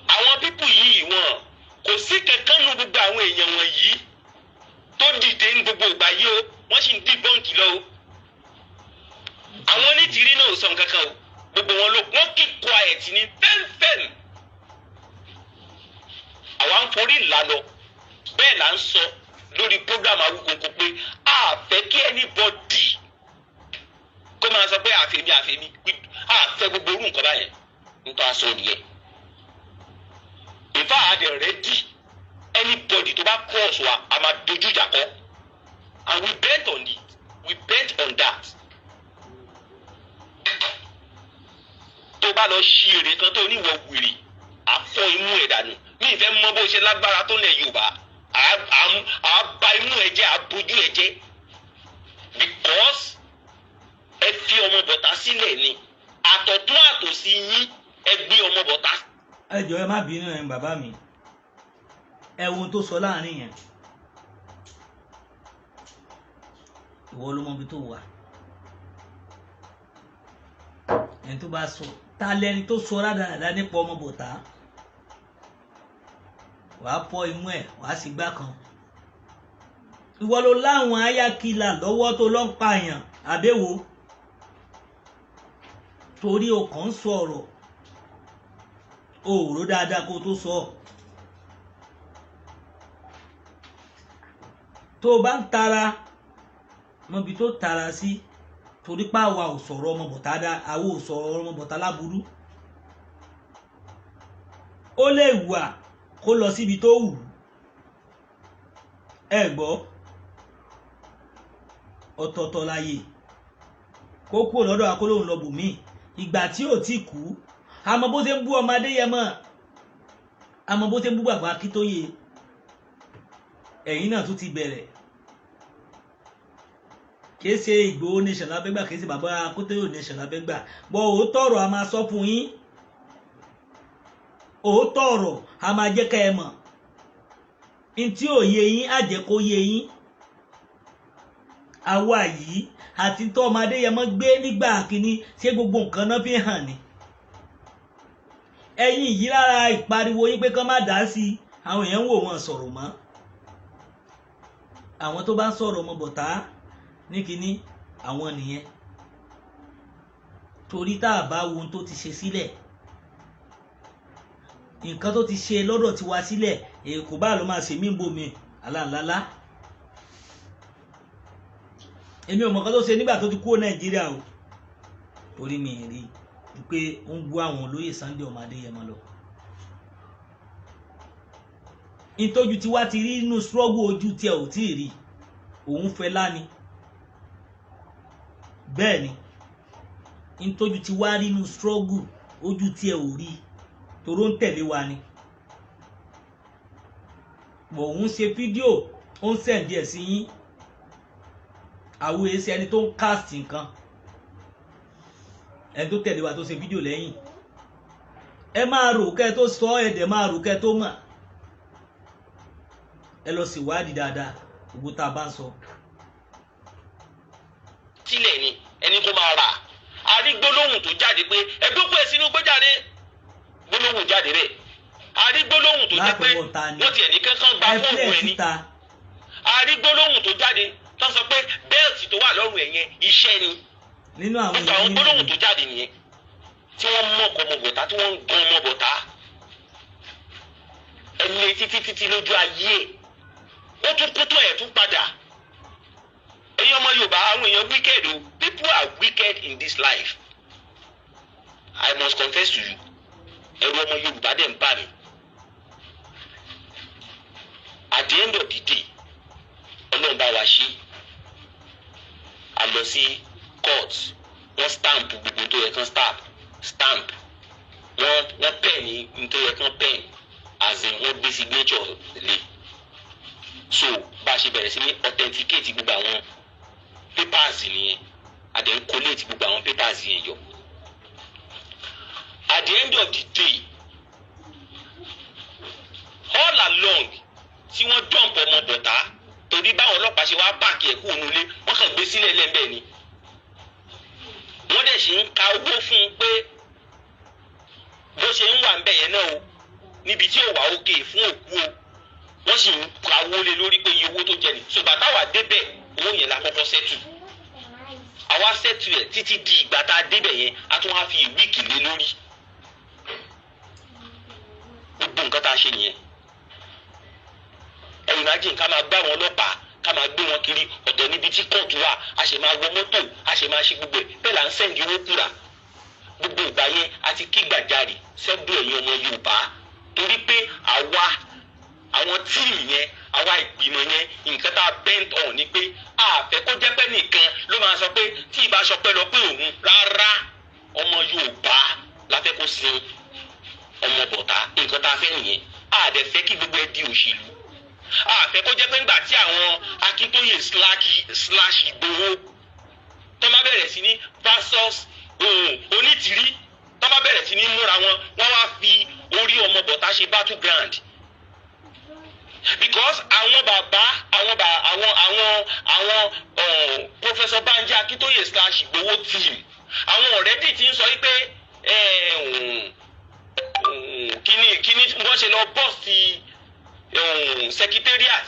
Àwọn people yìí, wọn kò sí kankan nu gbogbo àwọn èèyàn wọ̀nyí tó dìde ní gbogbo ìgbà yìí o. Wọ́n sì ń debunk lọ o. Àwọn onítìrí náà ò sọ nǹkan kan o. Gbogbo wọn ló wọ́n keep quiet ní fẹ́ǹfẹ́ǹ. Àwa ń forí ńlá lọ bẹ́ẹ̀ là ń sọ lórí program Awíkonko pé a fẹ́ kí anybody kó máa sọ pé àfẹ́mi àfẹ́mi, a fẹ́ gbogbo orú nǹkan báyẹn. Nítorí aṣọ nìyẹn. In fact, a dẹ̀ ready. Anybody tó bá cross wa, a máa dojú ìjà kọ, and we bent on it, we bent on that. Tó bá lọ ṣí èrè kan tó níwọ̀ wèrè, àfọ imú ẹ̀ dànù. Mi ì fẹ́ mọ bó ṣe lágbára tó lẹ̀ Yorùbá, à ba imú ẹ̀ jẹ́, à bójú ẹ̀ jẹ́, because ẹ fi ọmọ bọ̀tá sílẹ̀ ni àtọ̀tún àtòsí yín, ẹ gbé ọmọ bọ̀tá. Ẹ jọ̀ọ́, ẹ má bínú ẹ bàbá mi. Ẹ wo ohun tó sọ láàrin yẹn. Ìwọ ló mọ ibi tó wà. Ẹni tó bá sọ, ta lẹni tó sọ rádaràda nípa ọmọ bọ̀tá, wàá pọ imú ẹ, wàá sì gbá kan. Ìwọ ló láwọn ayákìlà lọ́wọ́ tó lọ́ ń pààyàn àbẹ̀wò, torí o kàn ń sọ̀rọ̀, o ò rò dáadáa kó o tó sọ. Tó o bá ń tara mọbi tó tara sí, torí pé àwa ò sọ̀rọ̀ ọmọ bọ̀tá dá, àwa ò sọ̀rọ̀ ọmọ bọ̀tá láburú. Ó lè wà kó lọ síbi tó wù ẹ gbọ́. Ọ̀tọ̀ọ̀tọ̀ láàyè kó kúrò lọ́dọ̀ akólóhùn lọ bùnmí. Ìgbà tí ò tí kú, àmọ́ bó ṣe ń bú ọmọ Adéyẹmọ, àmọ́ bó ṣe ń bú bàbá Akíntóyè. Ẹ̀yin náà tún ti bẹ̀rẹ̀. Kìí ṣe Ìgbòho nation lábẹ́gbà, kìí ṣe bàbá Akíntóyè nation lábẹ́gbà bọ́. Òótọ́ ọ̀rọ̀ a máa sọ fún yín, òótọ́ ọ̀rọ̀ a máa jẹ́ ká ẹ mọ̀. Ntí ò yé yín, á jẹ́ kó yé yín. Àwa yìí àti tó ọmọ Adéyẹmọ gbé nígbà kínní, ṣé gbogbo nǹkan náà fi hàn ni? Ẹ̀yin yìí, lára ìpariwo yín pé kán má dá sí i, àwọn èèyàn ń wò wọ́n sọ̀rọ̀ mọ́. Àwọn tó bá ń sọ̀rọ̀ ọmọ bọ̀tá ní kínní, àwọn nìyẹn. Torí tá a bá wo ohun tó ti ṣe sílẹ̀, nǹkan tó ti ṣe lọ́dọ̀ tiwa sílẹ̀, èkó bá ló máa ṣe mí bò mí aláǹlálá. Èmi ò mọ̀ nǹkan tó ṣe nígbà tó ti kúrò Nàìjíríà o, torí mi rí i pé ó ń bú àwọn olóyè Sunday ọmọ Adéyẹmọ lọ. Ìtọ́jú tiwa ti rí inú struggle, ojú tiẹ̀ ò tí ì rí. Òun fẹ́ láni bẹ́ẹ̀ ni. Ìtọ́jú tiwa rí inú struggle, ojú tiẹ̀ ò rí, toró ń tẹ̀lé wa ni. Bọ̀ òun ṣe fídíò, ó ń send ẹ̀ sí yín. Àwọn èsì ẹni tó ń cast nǹkan, ẹni tó tẹ̀lé wa tó ṣe fídíò lẹ́yìn. Ẹ máa rò kẹ́ ẹ tó sọ, ẹ dẹ̀ máa rò kẹ́ ẹ tó mọ̀. Ẹ lọ sí ìwádìí dáadáa gbogbo tá a bá ń sọ. Sílẹ̀ ni ẹni kó máa rà. A rí gbólóhùn tó jáde pé ẹgbẹ́ òkú ẹ̀ sínú gbéjáde, gbólóhùn jáde rẹ̀. A rí gbólóhùn tó jẹ́ pé Látọwọ́ ta ni? Wọ́n tiẹ̀ ní kankan gba Ẹ fóònù fílẹ̀ ẹ̀ ní. síta. A rí gbólóhùn tó jáde tó sọ pé belt tó wà lọ́rùn ẹ̀ yẹn, iṣẹ́ ni. Nínú àwọn Gbogbo àwọn èèyàn gbólóhùn nínú tó jáde nìyẹn tí wọ́n mọ̀kọ́ ọmọ bọ̀tá, tí wọ́n ń gan ọmọ bọ̀tá ẹni títí títí lójú ayé ẹ̀. Ó tún kú tó ẹ̀ tún padà. Ẹ̀yin ọmọ Yorùbá, àwọn èèyàn wicked o. People are wicked in this life, I must confess to you. Ẹ̀rù ọmọ Yorùbá dẹ̀ ń bà mí. At the end of the day, Ọlọ́run bá wa ṣe. A lọ sí court, wọ́n stamp gbogbo tó yẹ kán stamp, wọ́n pen ní tó yẹ kán pen, as in wọ́n gbé signature lé. So bá a ṣe bẹ̀rẹ̀ sí ní authenticate gbogbo àwọn papers nìyẹn. A dẹ̀ ń collate gbogbo àwọn papers yẹn jọ. At the end of the day, all along tí wọ́n dump ọmọ bọ̀tá, torí báwọn ọlọ́pàá ṣe wá park ẹ̀ kúrò nílé, wọ́n kàn gbé sílẹ̀ lẹ́ńbẹ̀ ni. Wọ́n dẹ̀ ṣe ń ka owó fún un pé bó ṣe ń wà ń bẹ̀ yẹn náà o, níbi tí ò wà òkè fún òkú o, wọ́n sì ń ka owó lé lórí pé iye owó tó jẹ ni. Ṣùgbọ́n táwa débẹ̀, owó yẹn la kọ́kọ́ settle. Àwa settle ẹ̀ títí di ìgbà tá a débẹ̀ yẹn, a tún wá fi week lé lórí. Gbogbo nǹkan tá a ṣe nìyẹn. Ẹ imagine ká máa gbá àwọn ọlọ́pàá, ká máa gbé wọn kiri, ọ̀tọ̀ níbi tí kóòtù wà, a ṣe máa wọ mọ́tò, a ṣe máa ṣe gbogbo ẹ̀ bẹ́ẹ̀, là ń send owó kúrà. Gbogbo ìgbà yẹn, a ti kí gbàjarè sẹ́gbẹ́ ẹ̀yin ọmọ Yorùbá, torí pé àwa àwọn team yẹn, àwa ìgbìmọ̀ yẹn, nǹkan tá a bent on ni pé a fẹ́ kó jẹ́ pé nìkan ló máa sọ pé tí ìbá sọ pé lọ pé òun rárá, ọmọ Yorùbá la fẹ́ kó sin ọmọ bọ̀tá. Nǹkan tá a fẹ́ nìyẹn. A dẹ̀ fẹ́ kí gbogbo ẹ di òṣèlú. A fẹ́ kó jẹ́ pé ńgbà tí àwọn Akíntóyè slash Ìgbòho tó má bẹ̀rẹ̀ sí ní versus Onítìrí, tó má bẹ̀rẹ̀ sí ní múra wọn, wọ́n wá fi orí ọmọ bọ̀tá ṣe battleground, because àwọn bàbá àwọn bà àwọn àwọn àwọn Professor Banji Akíntóyè slash Ìgbòho team, àwọn already ti ń sọ wípé kíní kíní wọ́n ṣe lọ bọ́ọ̀sì secretariat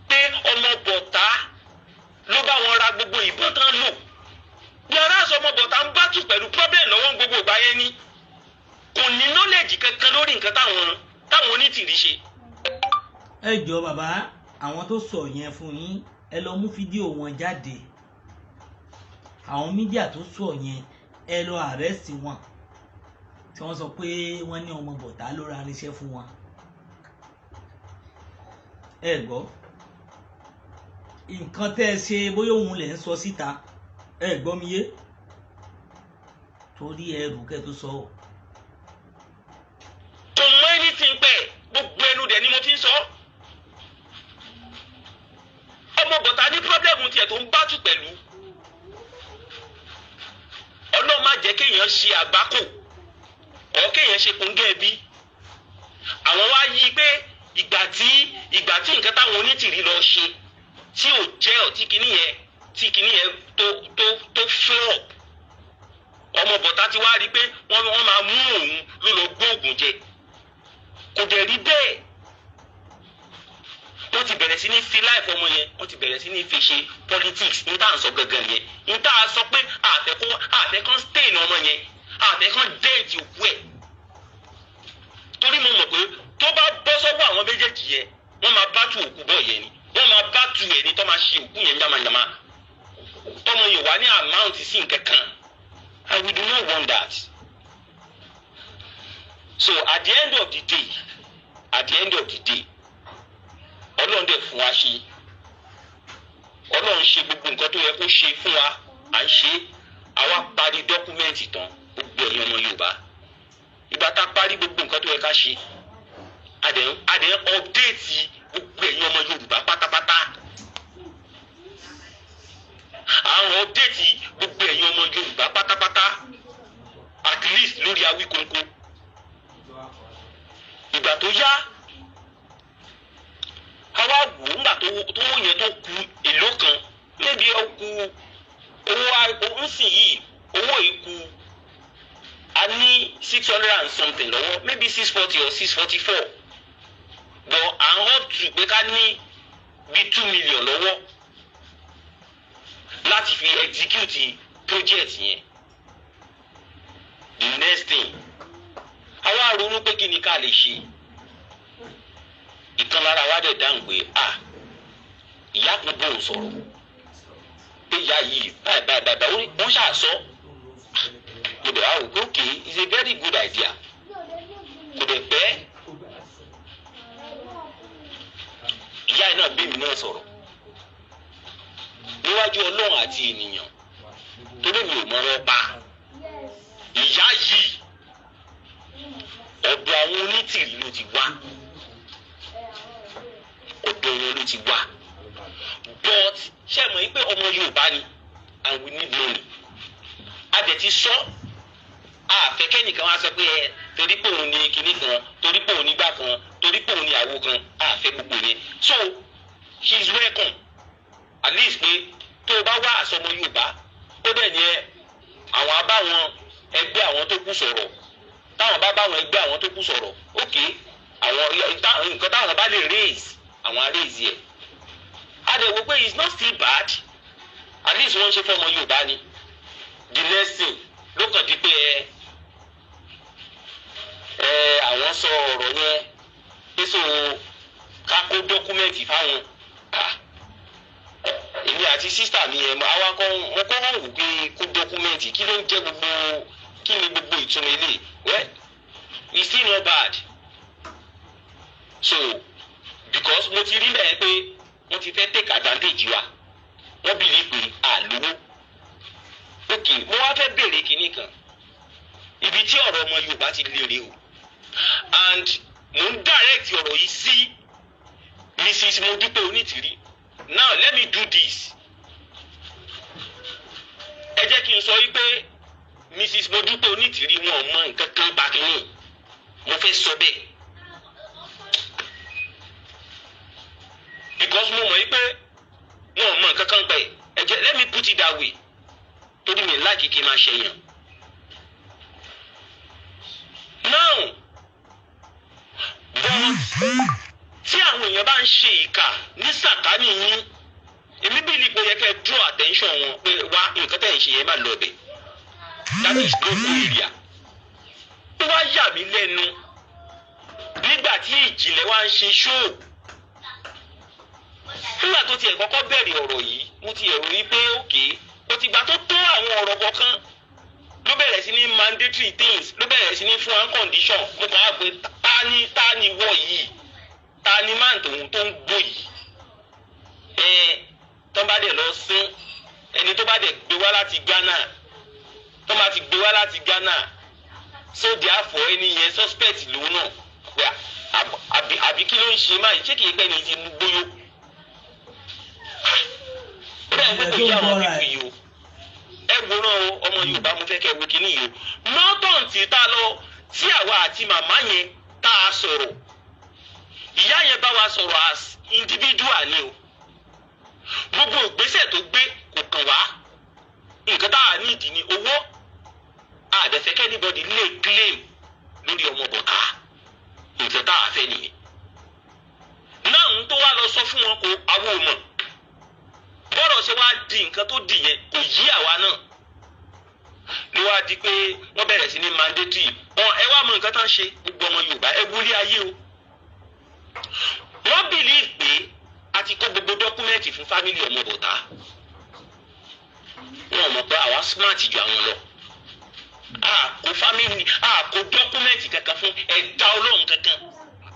pé ọmọ bọ̀tá ló bá wọn ra gbogbo ìbọn tán lò. Yàrá àṣọ ọmọ bọ̀tá ń bá tù pẹ̀lú problem lọ́wọ́ gbogbo ìgbà yẹn ni kò ní knowledge kankan lórí nǹkan táwọn Onítìrí ṣe. Ẹ jọ bàbá, àwọn tó sọ yẹn fún yín, ẹ lọ mú fídíò wọn jáde. Àwọn media tó sọ yẹn, ẹ lọ arrest wọn, tí wọ́n sọ pé wọ́n ní ọmọ bọ̀tá ló ra irinṣẹ́ fún wọn. Ẹ gbọ́ nǹkan tẹ́ ẹ ṣe, bóyá òun lẹ̀ ń sọ síta. Ẹ gbọ́ mi yé, torí ẹrù kẹ́ tó sọ ọ́. Kò mọ anything pẹ̀. Gbogbo ẹnu dẹ̀ ni mo fi ń sọ. Ìjìnlẹ̀ tó ń battle pẹ̀lú, Ọlọ́run má jẹ́ kéèyàn ṣe àgbákò ọ̀, kéèyàn ṣe kòńgẹ́ bí. Àwọn wá yí pé ìgbà tí nǹkan táwọn Onítìrí lọ ṣe tí ò jẹ́ ọ̀, tí kinní yẹn tó flop, ọmọ bọ̀tá ti wá rí i pé wọ́n máa mú òun ló lọ gbóògùn jẹ. Kò dẹ̀ rí bẹ́ẹ̀. Wọ́n ti bẹ̀rẹ̀ sí ní fi life ọmọ yẹn, wọ́n ti bẹ̀rẹ̀ sí ní fi ṣe politics. Ní tá à ń sọ gangan yẹn, ní tá a sọ pé àfẹ́kọ́ stain ọmọ yẹn, àfẹ́kọ́ dent òkú ẹ̀, torí mo mọ̀ pé tó bá bọ́ sọ́wọ́ àwọn méjèèjì yẹn, wọ́n máa bá tu òkú bọ̀ yẹn ni, wọ́n máa bá tu ẹ̀ ní tó máa ṣe òkú yẹn yamayama, tọmọ yẹn wà ní amount sí nǹkan kan, and we do not want that. So at the end of the day, Ọlọ́run dẹ̀ fún wa ṣe. Ọlọ́run ṣe gbogbo nǹkan tó yẹ kó ṣe fún wa. À ń ṣe, àwa parí document tán. Gbogbo ẹ̀yin ọmọ Yorùbá, ìgbà tá a parí gbogbo nǹkan tó yẹ ká ṣe, a dẹ̀ update gbogbo ẹ̀yin ọmọ Yorùbá pátápátá. Àwọn update gbogbo ẹ̀yin ọmọ Yorùbá pátápátá, at least lórí Awíkonko. Ìgbà tó yá, àwa wò ó, ńgbà tó yẹn tó ku èlò kan, níbi ó ku owó nsìn yìí, owó yìí ku, a ní 600 and something lọ́wọ́, maybe 640 or 644, but à ń hope to pé ká ní bí 2 million lọ́wọ́ láti fi execute project yẹn. The next thing, àwa ronú pé kí ni ká lè ṣe. Ìkan lára wa dẹ̀ dáhùn pé a ìyá kan bóun sọ̀rọ̀ pé ìyá yìí báyìí báyìí báyìí báyìí, wọ́n ṣáà sọ. Mo dẹ̀ wá wò pé okay, it's a very good idea. Kò dẹ̀ pẹ́, ìyá yìí náà bí mi náà sọ̀rọ̀ níwájú Ọlọ́run àti ènìyàn, torí mi ò mọ̀rọ̀ pa. Ìyá yìí, ọ̀dọ̀ àwọn Onítìrí ló ti wá, ọ̀dọ̀ wọn ló ti wá. But ṣé mọ̀ pé ọmọ Yorùbá ni, and we need money. A dẹ̀ ti sọ, àfẹ́kẹ́ nìkan wá sọ pé ẹ torí pé òun ní kinní kan, torí pé òun nígbà kan, torí pé òun ní àwo kan, àfẹ́ gbogbo yẹn. So she is welcome, at least pé tó o bá wá àsọmọ Yorùbá, ó dẹ̀ ní ẹ àwọn abáwọn ẹgbẹ́ àwọn tó kù sọ̀rọ̀. Táwọn bá báwọn ẹgbẹ́ àwọn tó kù sọ̀rọ̀, ok, àwọn nǹkan táwọn bá lè raise, àwọn á raise yẹ. A dẹ̀ wò pé it's not still bad, at least wọ́n ń ṣe fọ́mọ Yorùbá ni. The next thing ló kàn di pé ẹ àwọn sọ ọ̀rọ̀ yẹn pé so ká kó document fáwọn. Èmi àti sister mi yẹn, àwa kọ́ mo kọ́ wọ́n wò pé kó document, kí ló ń jẹ́ gbogbo, kí ni gbogbo ìtumọ̀ eléyìí? Well, it's still not bad. So because mo ti rí bẹ́ẹ̀ pé wọ́n ti fẹ́ take advantage wa, wọ́n believe pé a lówó. Ok, mo wá fẹ́ béèrè kinní kan, ibi tí ọ̀rọ̀ ọmọ Yorùbá ti lè rè o, and mo ń direct ọ̀rọ̀ yìí sí Mrs. Modúpẹ́ Onítìrí. Now let me do this. Ẹ jẹ́ kí n sọ wípé Mrs. Modúpẹ́ Onítìrí, wọn ò mọ nǹkan kan pa kínní. Mo fẹ́ sọ bẹ́ẹ̀ because mo mọ̀ wípé wọn ò mọ nǹkan kan pẹ̀. Ẹ jẹ́ let me put it that way, torí mi láìkí kí n máa ṣẹyàn. Now, but tí àwọn èèyàn bá ń ṣe ìkà ní sàkání yín, èmi bí ní pé yẹ kẹ́ draw attention wọn pé wá, nǹkan tẹ̀ ń ṣe yẹn, má lọ bẹ̀, that is no go area. Ó wá yà mí lẹ́nu nígbà tí Ìjìnlẹ̀ wá ń ṣe show. Nígbà tó tiẹ̀ kọ́kọ́ bẹ̀rẹ̀ ọ̀rọ̀ yìí, mo ti ẹ̀rù yìí pé òkè ó ti gbà tó àwọn ọ̀rọ̀ kọ̀ọ̀kan, ló bẹ̀rẹ̀ sí ní mandatory things, ló bẹ̀rẹ̀ sí ní fún one condition. Mo kàn á pé ta ni wọ̀ yìí? Ta ni máà tòun tó ń gbó yìí? Ẹ tó bá dẹ̀ lọ sín ẹni tó bá dẹ̀ gbé wá láti Ghana, tó bá ti gbé wá láti Ghana, so therefore ẹni yẹn suspect lòun náà pé àbí kí ló ń ṣe máa ṣé kìí pẹ́ ni ti mú gbóyó. Ó Ó dẹ̀ pé Ìjìnlẹ̀ kò tó ń yá àwọn bọ́ra pípì ẹ̀. yìí o. Ẹ wòran o, ọmọ Yorùbá, mo fẹ́ kẹ́ ẹ wo kíní yìí o. Norton tí tá a lọ tí àwa àti màmá yẹn tá a sọ̀rọ̀, ìyá yẹn bá wa sọ̀rọ̀ as individual ni o. Gbogbo ìgbésẹ̀ tó gbé kò kàn wá. Nǹkan tá a nídìí ni owó. A dẹ̀ fẹ́ kẹ́ anybody lè claim lórí ọmọ bọ̀tá. Nǹkan tá a fẹ́ nìyẹn. Náà ń tó wá lọ sọ fún wọn, kó àwọn ò mọ̀ bọ́rọ̀ ṣe wá di nǹkan tó di yẹn, kò yí àwa náà. Ló wá di pé wọ́n bẹ̀rẹ̀ sí ní mandatory wọn. Ẹ wá mọ nǹkan tá ń ṣe, gbogbo ọmọ Yorùbá, ẹ wúlé ayé o. Wọ́n believe pé a ti kó gbogbo document fún family ọmọ bọ̀tá. Wọn mọ̀ pé àwa smart ju àwọn lọ. A kó family, a kó document kankan fún ẹ̀dá Ọlọ́run kankan.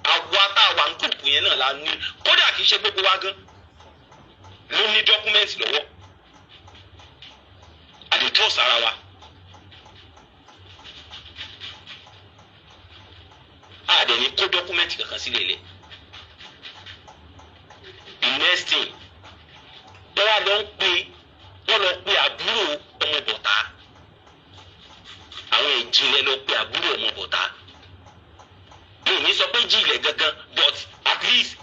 Àwa tá a wà ń kúkú yẹn náà la ní. Kódà kì í ṣe gbogbo wa gan ló ní document lọ́wọ́. A lè trust ara wa. A dẹ̀ ní kó document kankan sílẹ̀ lẹ̀. The next thing, wọ́n wá lọ ń pe, wọ́n lọ pe àbúrò ọmọ bọ̀tá. Àwọn ìjìnlẹ̀ lọ pe àbúrò ọmọ bọ̀tá. Mi ò ní sọ pé jìnlẹ̀ gangan, but at least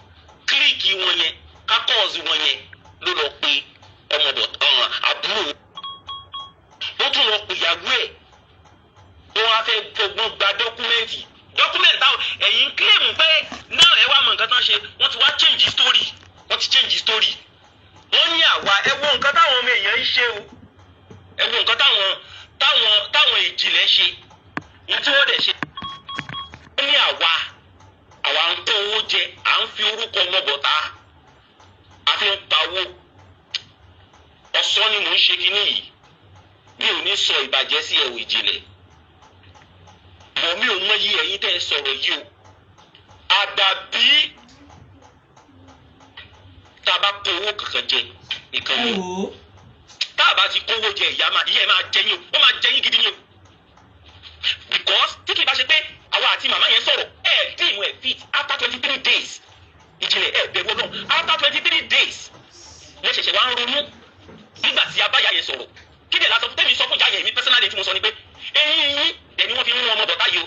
clique wọn yẹn, caucus wọn yẹn ló lọ pe ọmọ bọ̀tá, àbúrò. Wọ́n tún lọ pe ìyàwó ẹ̀. Wọ́n á fẹ́ fọgbọ́n gba document, document táwọn ẹ̀yin claim pé náà. Ẹ wá mọ nǹkan tán ṣe. Wọ́n ti wá change story, wọ́n ti change story. Wọ́n ní àwa, ẹ wo nǹkan táwọn ọmọ èèyàn ń ṣe o. Ẹ wo nǹkan táwọn ìjìnlẹ̀ ṣe ní tí wọ́n dẹ̀ ṣe. Wọ́n ní àwa ń kó owó jẹ, à ń fi orúkọ ọmọ bọ̀tá, a fi ń pawó. Ọ̀sán ni mò ń ṣe kinní yìí. Mi ò ní sọ ìbàjẹ́ sí ẹ̀wò ìjìnlẹ̀ mọ̀. Mi ò mọ yí ẹ̀yin tẹ́ ẹ sọ̀rọ̀ yìí o. Àdàbí tá a bá kó owó kankan jẹ nìkan Ẹ ni o. wò ó. Tá a bá ti kówó jẹ, ìyá máa, ìyá ẹ máa jẹ yín o. Ó máa jẹ yín gidi ni o, because tí kì í bá ṣe pé àwa àti màmá yẹn sọ̀rọ̀, ẹ dín ìmú ẹ fit after 23 days. Ìjìnlẹ̀, ẹ bẹ̀rù Ọlọ́run. After 23 days lẹ ṣẹ̀ṣẹ̀ wá ń ronú nígbà tí a bá yà yẹn sọ̀rọ̀. Kí ni lásán tẹ́mi sọ fún ìyá yẹn? Mi personally, tí mo sọ ni pé eyín yín dẹ̀ ni wọ́n fi ń mú ọmọ bọ̀tá yìí o.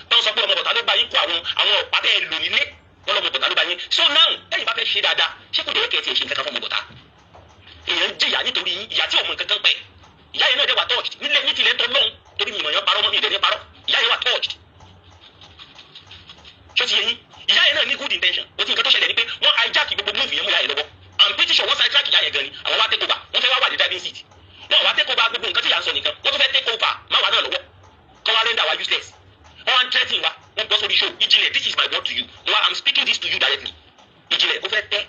Tó ń sọ pé ọmọ bọ̀tá ló bá yín kó àwọn ọ̀pá tẹ́ ẹ lò nílé wọn lọ́mọ bọ̀tá ló bá yín. So now, tẹ́yìn bá fẹ́ ṣe dáadáa, ṣé kò dé kẹ́ ẹ tiẹ̀ ṣe nǹkan kan fún ọmọ bọ̀tá? Èèyàn ń jìyà nítorí yín, ìyá tí ọmọ nǹkan kan pẹ̀. Ìyá yẹn náà dẹ̀ wà touched nílé ní tilẹ̀ ń tọ́ lọ́hùn, torí mi ìmọ̀ yẹn parọ́ mọ́, mi ìdẹ̀ ní parọ́. Ìyá yẹn wà touched. Ṣó ti yẹ yín? Ìyá yẹn náà ní good intention. O ti nǹkan tó ṣẹlẹ̀ ni pé wọ́n hijack gbogbo move yẹn mú ìyá yẹn lọ́wọ́. I'm pretty sure wọ́n sidetrack ìyá yẹn gan ni. Àwọn wá take over, wọ́n fẹ́ wá wà ní driving seat. Wọ́n wá take over gbogbo nǹkan tí ìyá ń sọ nìkan, wọ́n tún fẹ́ take over má wà náà lọ́wọ́, kọ́ wá render wa useless. Wọ́n wá ń threaten wa, wọ́n bọ́ sórí show. Ìjìnlẹ̀, this is my word to you. Wọ́n, I'm speaking this to you directly. Ìjìnlẹ̀, ó fẹ́ tẹ́.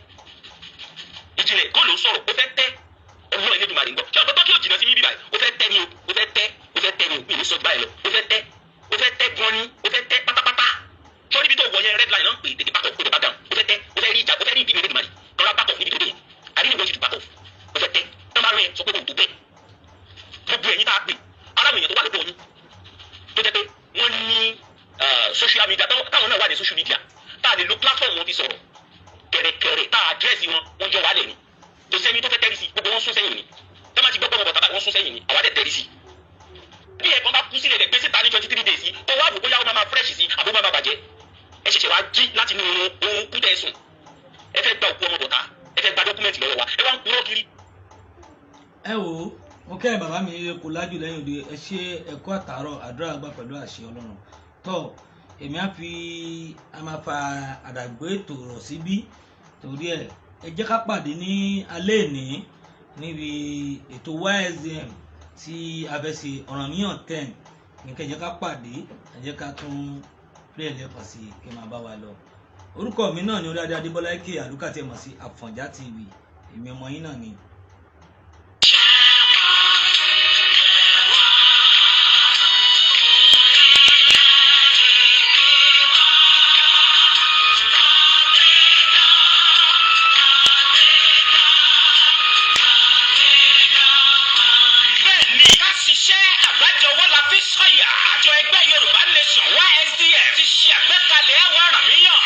Ìjìnlẹ̀ kó ló sọ̀rọ̀, ó fẹ́ tẹ́. Ọlọ́run Elédùmarè ń gbọ́. Ṣé ọ̀pọ̀ kí o jìnnà sí mi bíbáyìí? Ó fẹ́ tẹ́ ni o, ó fẹ́ tẹ́, ó fẹ́ tẹ́ ni o. Mi ò ní sọ báyìí lọ. Ó fẹ́ tẹ́, ó fẹ́ tẹ́ gan ni, ó fẹ́ tẹ́ pátápátá. Sọ́rí ibi tó wọ̀ yẹn, red line náà ń pè. Tètè back off, kó tè back down. Ó fẹ́ tẹ́, ó fẹ́ rí ìjà, ó fẹ́ rí ìbínú Elédùmarè. Kọ́ra back off níbi tó dé yẹn. I really want you to back off. Ó fẹ́ tẹ́. Tọ́ bá rẹ̀ sọ pé kò tó bẹ́ẹ̀. Gbogbo ẹ̀yin tá a pè, aláwọ̀ èèyàn tó wà lọ́dọ̀ yín tó jẹ́ pé wọ́n ní social media, táwọn náà wà ní social media, tá a lè lo platform wọn fi sọ̀rọ̀ kẹ̀rẹ̀kẹ̀rẹ̀, tá a address wọn, wọ́n jọ wálẹ̀ ni. Kò sẹ́ni tó fẹ́ tẹ́rí sí. Gbogbo wọn sún sẹ́yìn ni. Tọ́ bá ti gbọ́ pé ọmọ bọ̀tá báyìí, wọ́n sún sẹ́yìn ni. Àwa dẹ̀ tẹ́rí sí. Bí ẹ̀kan bá kú sílẹ̀ rẹ̀, gbé síta ní 23 days yìí, kó wá wò bóyá ó máa fresh sí àbó máa bàjẹ́. Ẹ ṣẹ̀ṣẹ̀ wá jí láti inú oorun kú tẹ̀ sùn. Ẹ fẹ́ gba òkú ọmọ bọ̀tá, ẹ fẹ́ gba document lọ́wọ́ wa, ẹ wá ń purọ́ kiri. Ẹ wò ó, mo kẹ́ bàbá mi kò lájú lẹ́yìn òde. Ẹ ṣe ẹ̀kọ́ àtàárọ̀. Àdúrà gbà pẹ̀lú àṣẹ Ọlọ́run. Tọ́ èmi á fi a máa fa àdàgbé ètò rọ̀ síbí. Torí ẹ, ẹ jẹ́ ká pàdé ní alẹ́ ìní níbi ètò YSDM tí a fẹ́ ṣe Ọ̀rànmíyàn 10 ní kẹ́. Ẹ jẹ́ ká pàdé, ẹ jẹ́ ká tún play lẹ́ẹ̀kan sí i kí n máa bá wa lọ. Orúkọ mi náà ni Oríadé Adébọ́lá Eke Àlùkà tí ẹ mọ̀ sí Àfọ̀njá TV. Èmi ọmọ yín náà ni. Bẹ́ẹ̀ni, ká ṣiṣẹ́, àgbájọwọ́ la fi sọ̀yà. Àjọ ẹgbẹ́ Yorùbá Nation, YSDM, ti ṣe àgbékalẹ̀ ẹwà Ọ̀rànmíyàn,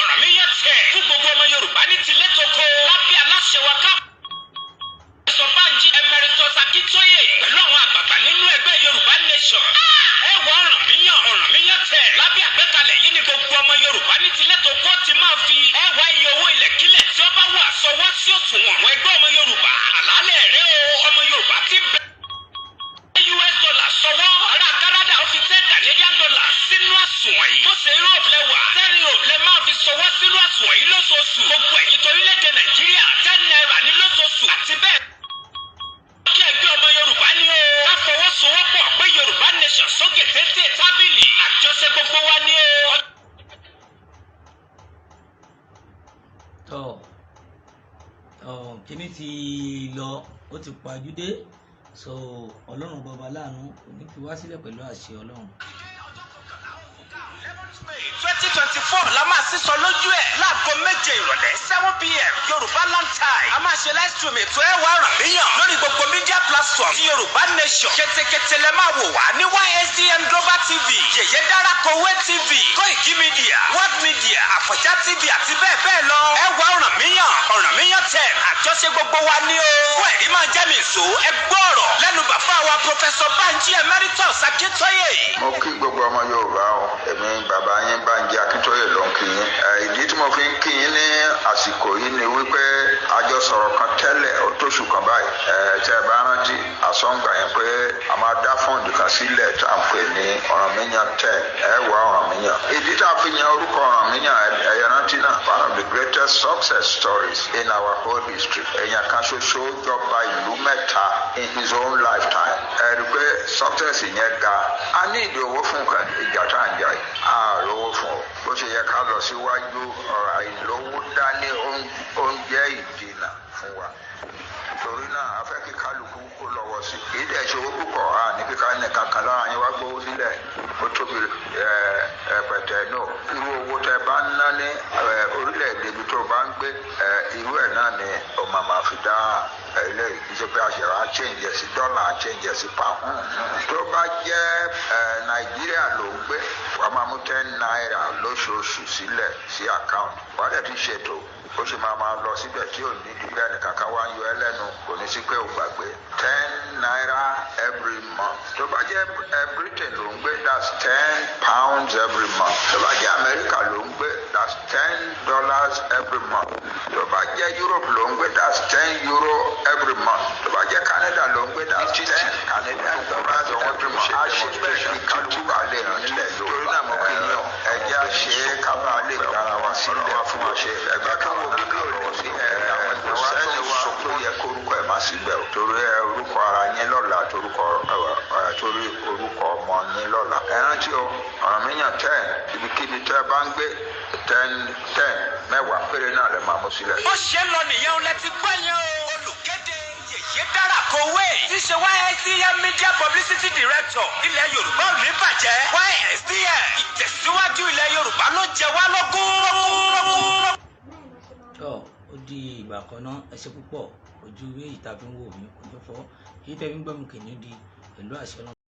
Ọ̀rànmíyàn tẹ̀ fún gbogbo ọmọ Yorùbá ní tilé toko lábẹ́ aláṣẹ wa ká. Yorùbá ní tilẹ̀ tó kọ́ ti máa fi ẹwà iye owó ilẹ̀ kílẹ̀ tí ó bá wà sọwọ́ sí òṣùwọ̀n àwọn ẹgbẹ́ ọmọ Yorùbá. Àlàálẹ̀ rẹ o, ọmọ Yorùbá ti bẹ US dollar sọwọ́. Ará Canada ó fi 10 Canadian dollar sínú àsùnwọ̀n yìí. Bó ṣe Europe lẹ́wà, 10 euro lẹ máa fi sọwọ́ sínú àsùnwọ̀n yìí lóṣooṣù. Gbogbo ẹ̀yin tó orílẹ̀-èdè Nàìjíríà, 10 naira ní lóṣooṣù àti bẹ́ẹ̀ kí ẹgbẹ́ ọmọ Yorùbá ní o. Ká fọwọ́sowọ́pọ̀ pé Yorùbá nation sókè téńté tábìlì. Àjọṣe gbogbo wa ní o. Tọ́ ọ, kíní ti lọ, ó ti pàjúdé. So Ọlọ́run bàbá láàánú kò ní fi wá sílẹ̀ pẹ̀lú àṣẹ Ọlọ́run. 2024 la máa sísọ lójú ẹ̀ láago 7 ìrọ̀lẹ́, 7 p.m. Yorùbá land time. A máa ṣe live stream ètò Ẹwà Ọ̀rànmíyàn lórí gbogbo media platform ti Yorùbá nation. Ketekete lẹ máa wò wá ní YSDM Global TV, Yèyé Dára Kowé TV, Koiki Media, World Media, Àfọ̀njá TV àti bẹ́ẹ̀ bẹ́ẹ̀ lọ. Ẹwà Ọ̀rànmíyàn, Ọ̀rànmíyàn 10, àjọṣe gbogbo wa ní o. Fún ẹ̀rí máa jẹ́ mi ìṣó, ẹ gbọ́ ọ̀rọ̀ lẹ́nu bàbá wa, Professor Banji Emeritus Akintoye. Mo kí gbogbo ọmọ Yorùbá o. Èmi bàbá yín Bánjí Akíntóyè ló ń kí yín. Ìdí tí mo fi ń kí yín ní àsìkò yìí ni wípé a jọ sọ̀rọ̀ kan tẹ́lẹ̀, ó tóṣù kan báyìí. Tẹ́ ẹ bá rántí, àsọ̀ǹgbà yẹn pé a máa dá fund kan sílẹ̀ tá à ń pè ní Ọ̀rànmíyàn 10, Ẹ̀wà Ọ̀rànmíyàn. Ìdí tá a fi yan orúkọ Ọ̀rànmíyàn, ẹ̀yẹ rántí náà, one of the greatest success stories in our whole history. Èèyàn kan ṣoṣo jọba ìlú mẹ́ta in his own lifetime. Ẹ rí i pé success yẹn ga. A ní ìdí owó fún nǹkan ìjà tá à ń jà yìí, a lówó fún ọ. Bó ṣe yẹ ká lọ síwájú, ọ̀rọ̀ àìlówó dání oúnjẹ ìdènà fún wa. Torí náà, a fẹ́ kí kálukú kó lọ́wọ́ sí i. Kì í dẹ̀ ṣe owó púpọ̀. A ní kíkà nìkan kan lára yín wá gbówó sílẹ̀ ó tóbi rẹpẹtẹ náà. Irú owó tẹ bá ń ná ní orílẹ̀-èdè ibi tó bá ń gbé, irú ẹ̀ náà ni ó máa ma fi dá eléyìí. Kì í ṣe pé a ṣe wá change ẹ̀ sí dọ́là, change ẹ̀ sí pound. Tó bá jẹ́ Nàìjíríà ló ń gbé, wàá máa mú 10 naira lóṣooṣù sílẹ̀ sí account. Wàá dẹ̀ ti ṣètò ó ṣe máa máa lọ síbẹ̀ tí ò ní di bẹ́ẹ̀ nìkan kan wá ń yọ ẹ́ lẹ́nu, kò ní sí pé o gbàgbé. 10 naira every month. Tó bá jẹ́ Britain ló ń gbé, that's £10 every month. Tó bá jẹ́ America ló ń gbé, that's $10 every month. Tó bá jẹ́ Europe ló ń gbé, that's €10 every month. Tó bá jẹ́ Canada ló ń gbé, that's 10 Canadian dollars every month. A ṣe bẹ́ẹ̀ kí kálukú bá lè ràn nílẹ̀ Yorùbá. Torí náà, mo kí yín o. Ẹ jẹ́ à ṣe é ká bá lè gbára wa sílẹ̀ fún wa ṣe ẹgbẹ́ káwọn náà lọ́wọ́ sí ẹ kò sẹ́ni wa tó yẹ kórúkọ ẹ̀ má síbẹ̀ o, torí ẹ orúkọ ara yín lọ́la, torúkọ ẹ, torí orúkọ ọmọ yín lọ́la. Ẹ rántí o, Ọ̀rànmíyàn 10, ibikíbi tẹ́ ẹ bá ń gbé, 10 10, 10 péré náà lè máa mú sílẹ̀. Bó ṣe ń lọ nìyẹn o, lẹ ti gbọ́ yẹn o. Olùkéde, Yèyé Dára Kowé tí ṣe YSDM media publicity director. Ilẹ̀ Yorùbá ò ní bàjẹ́. YSDM, ìtẹ̀síwájú ilẹ̀ Yorùbá ló jẹ wá lógún. Tọ́, ó di ìgbà kan náà. Ẹ ṣé púpọ̀. Ojú méjì tá a fi ń wò mí kò ní fọ́, èyí tẹ́ fi ń gbọ́ mi kì ní di pẹ̀lú àṣẹ náà.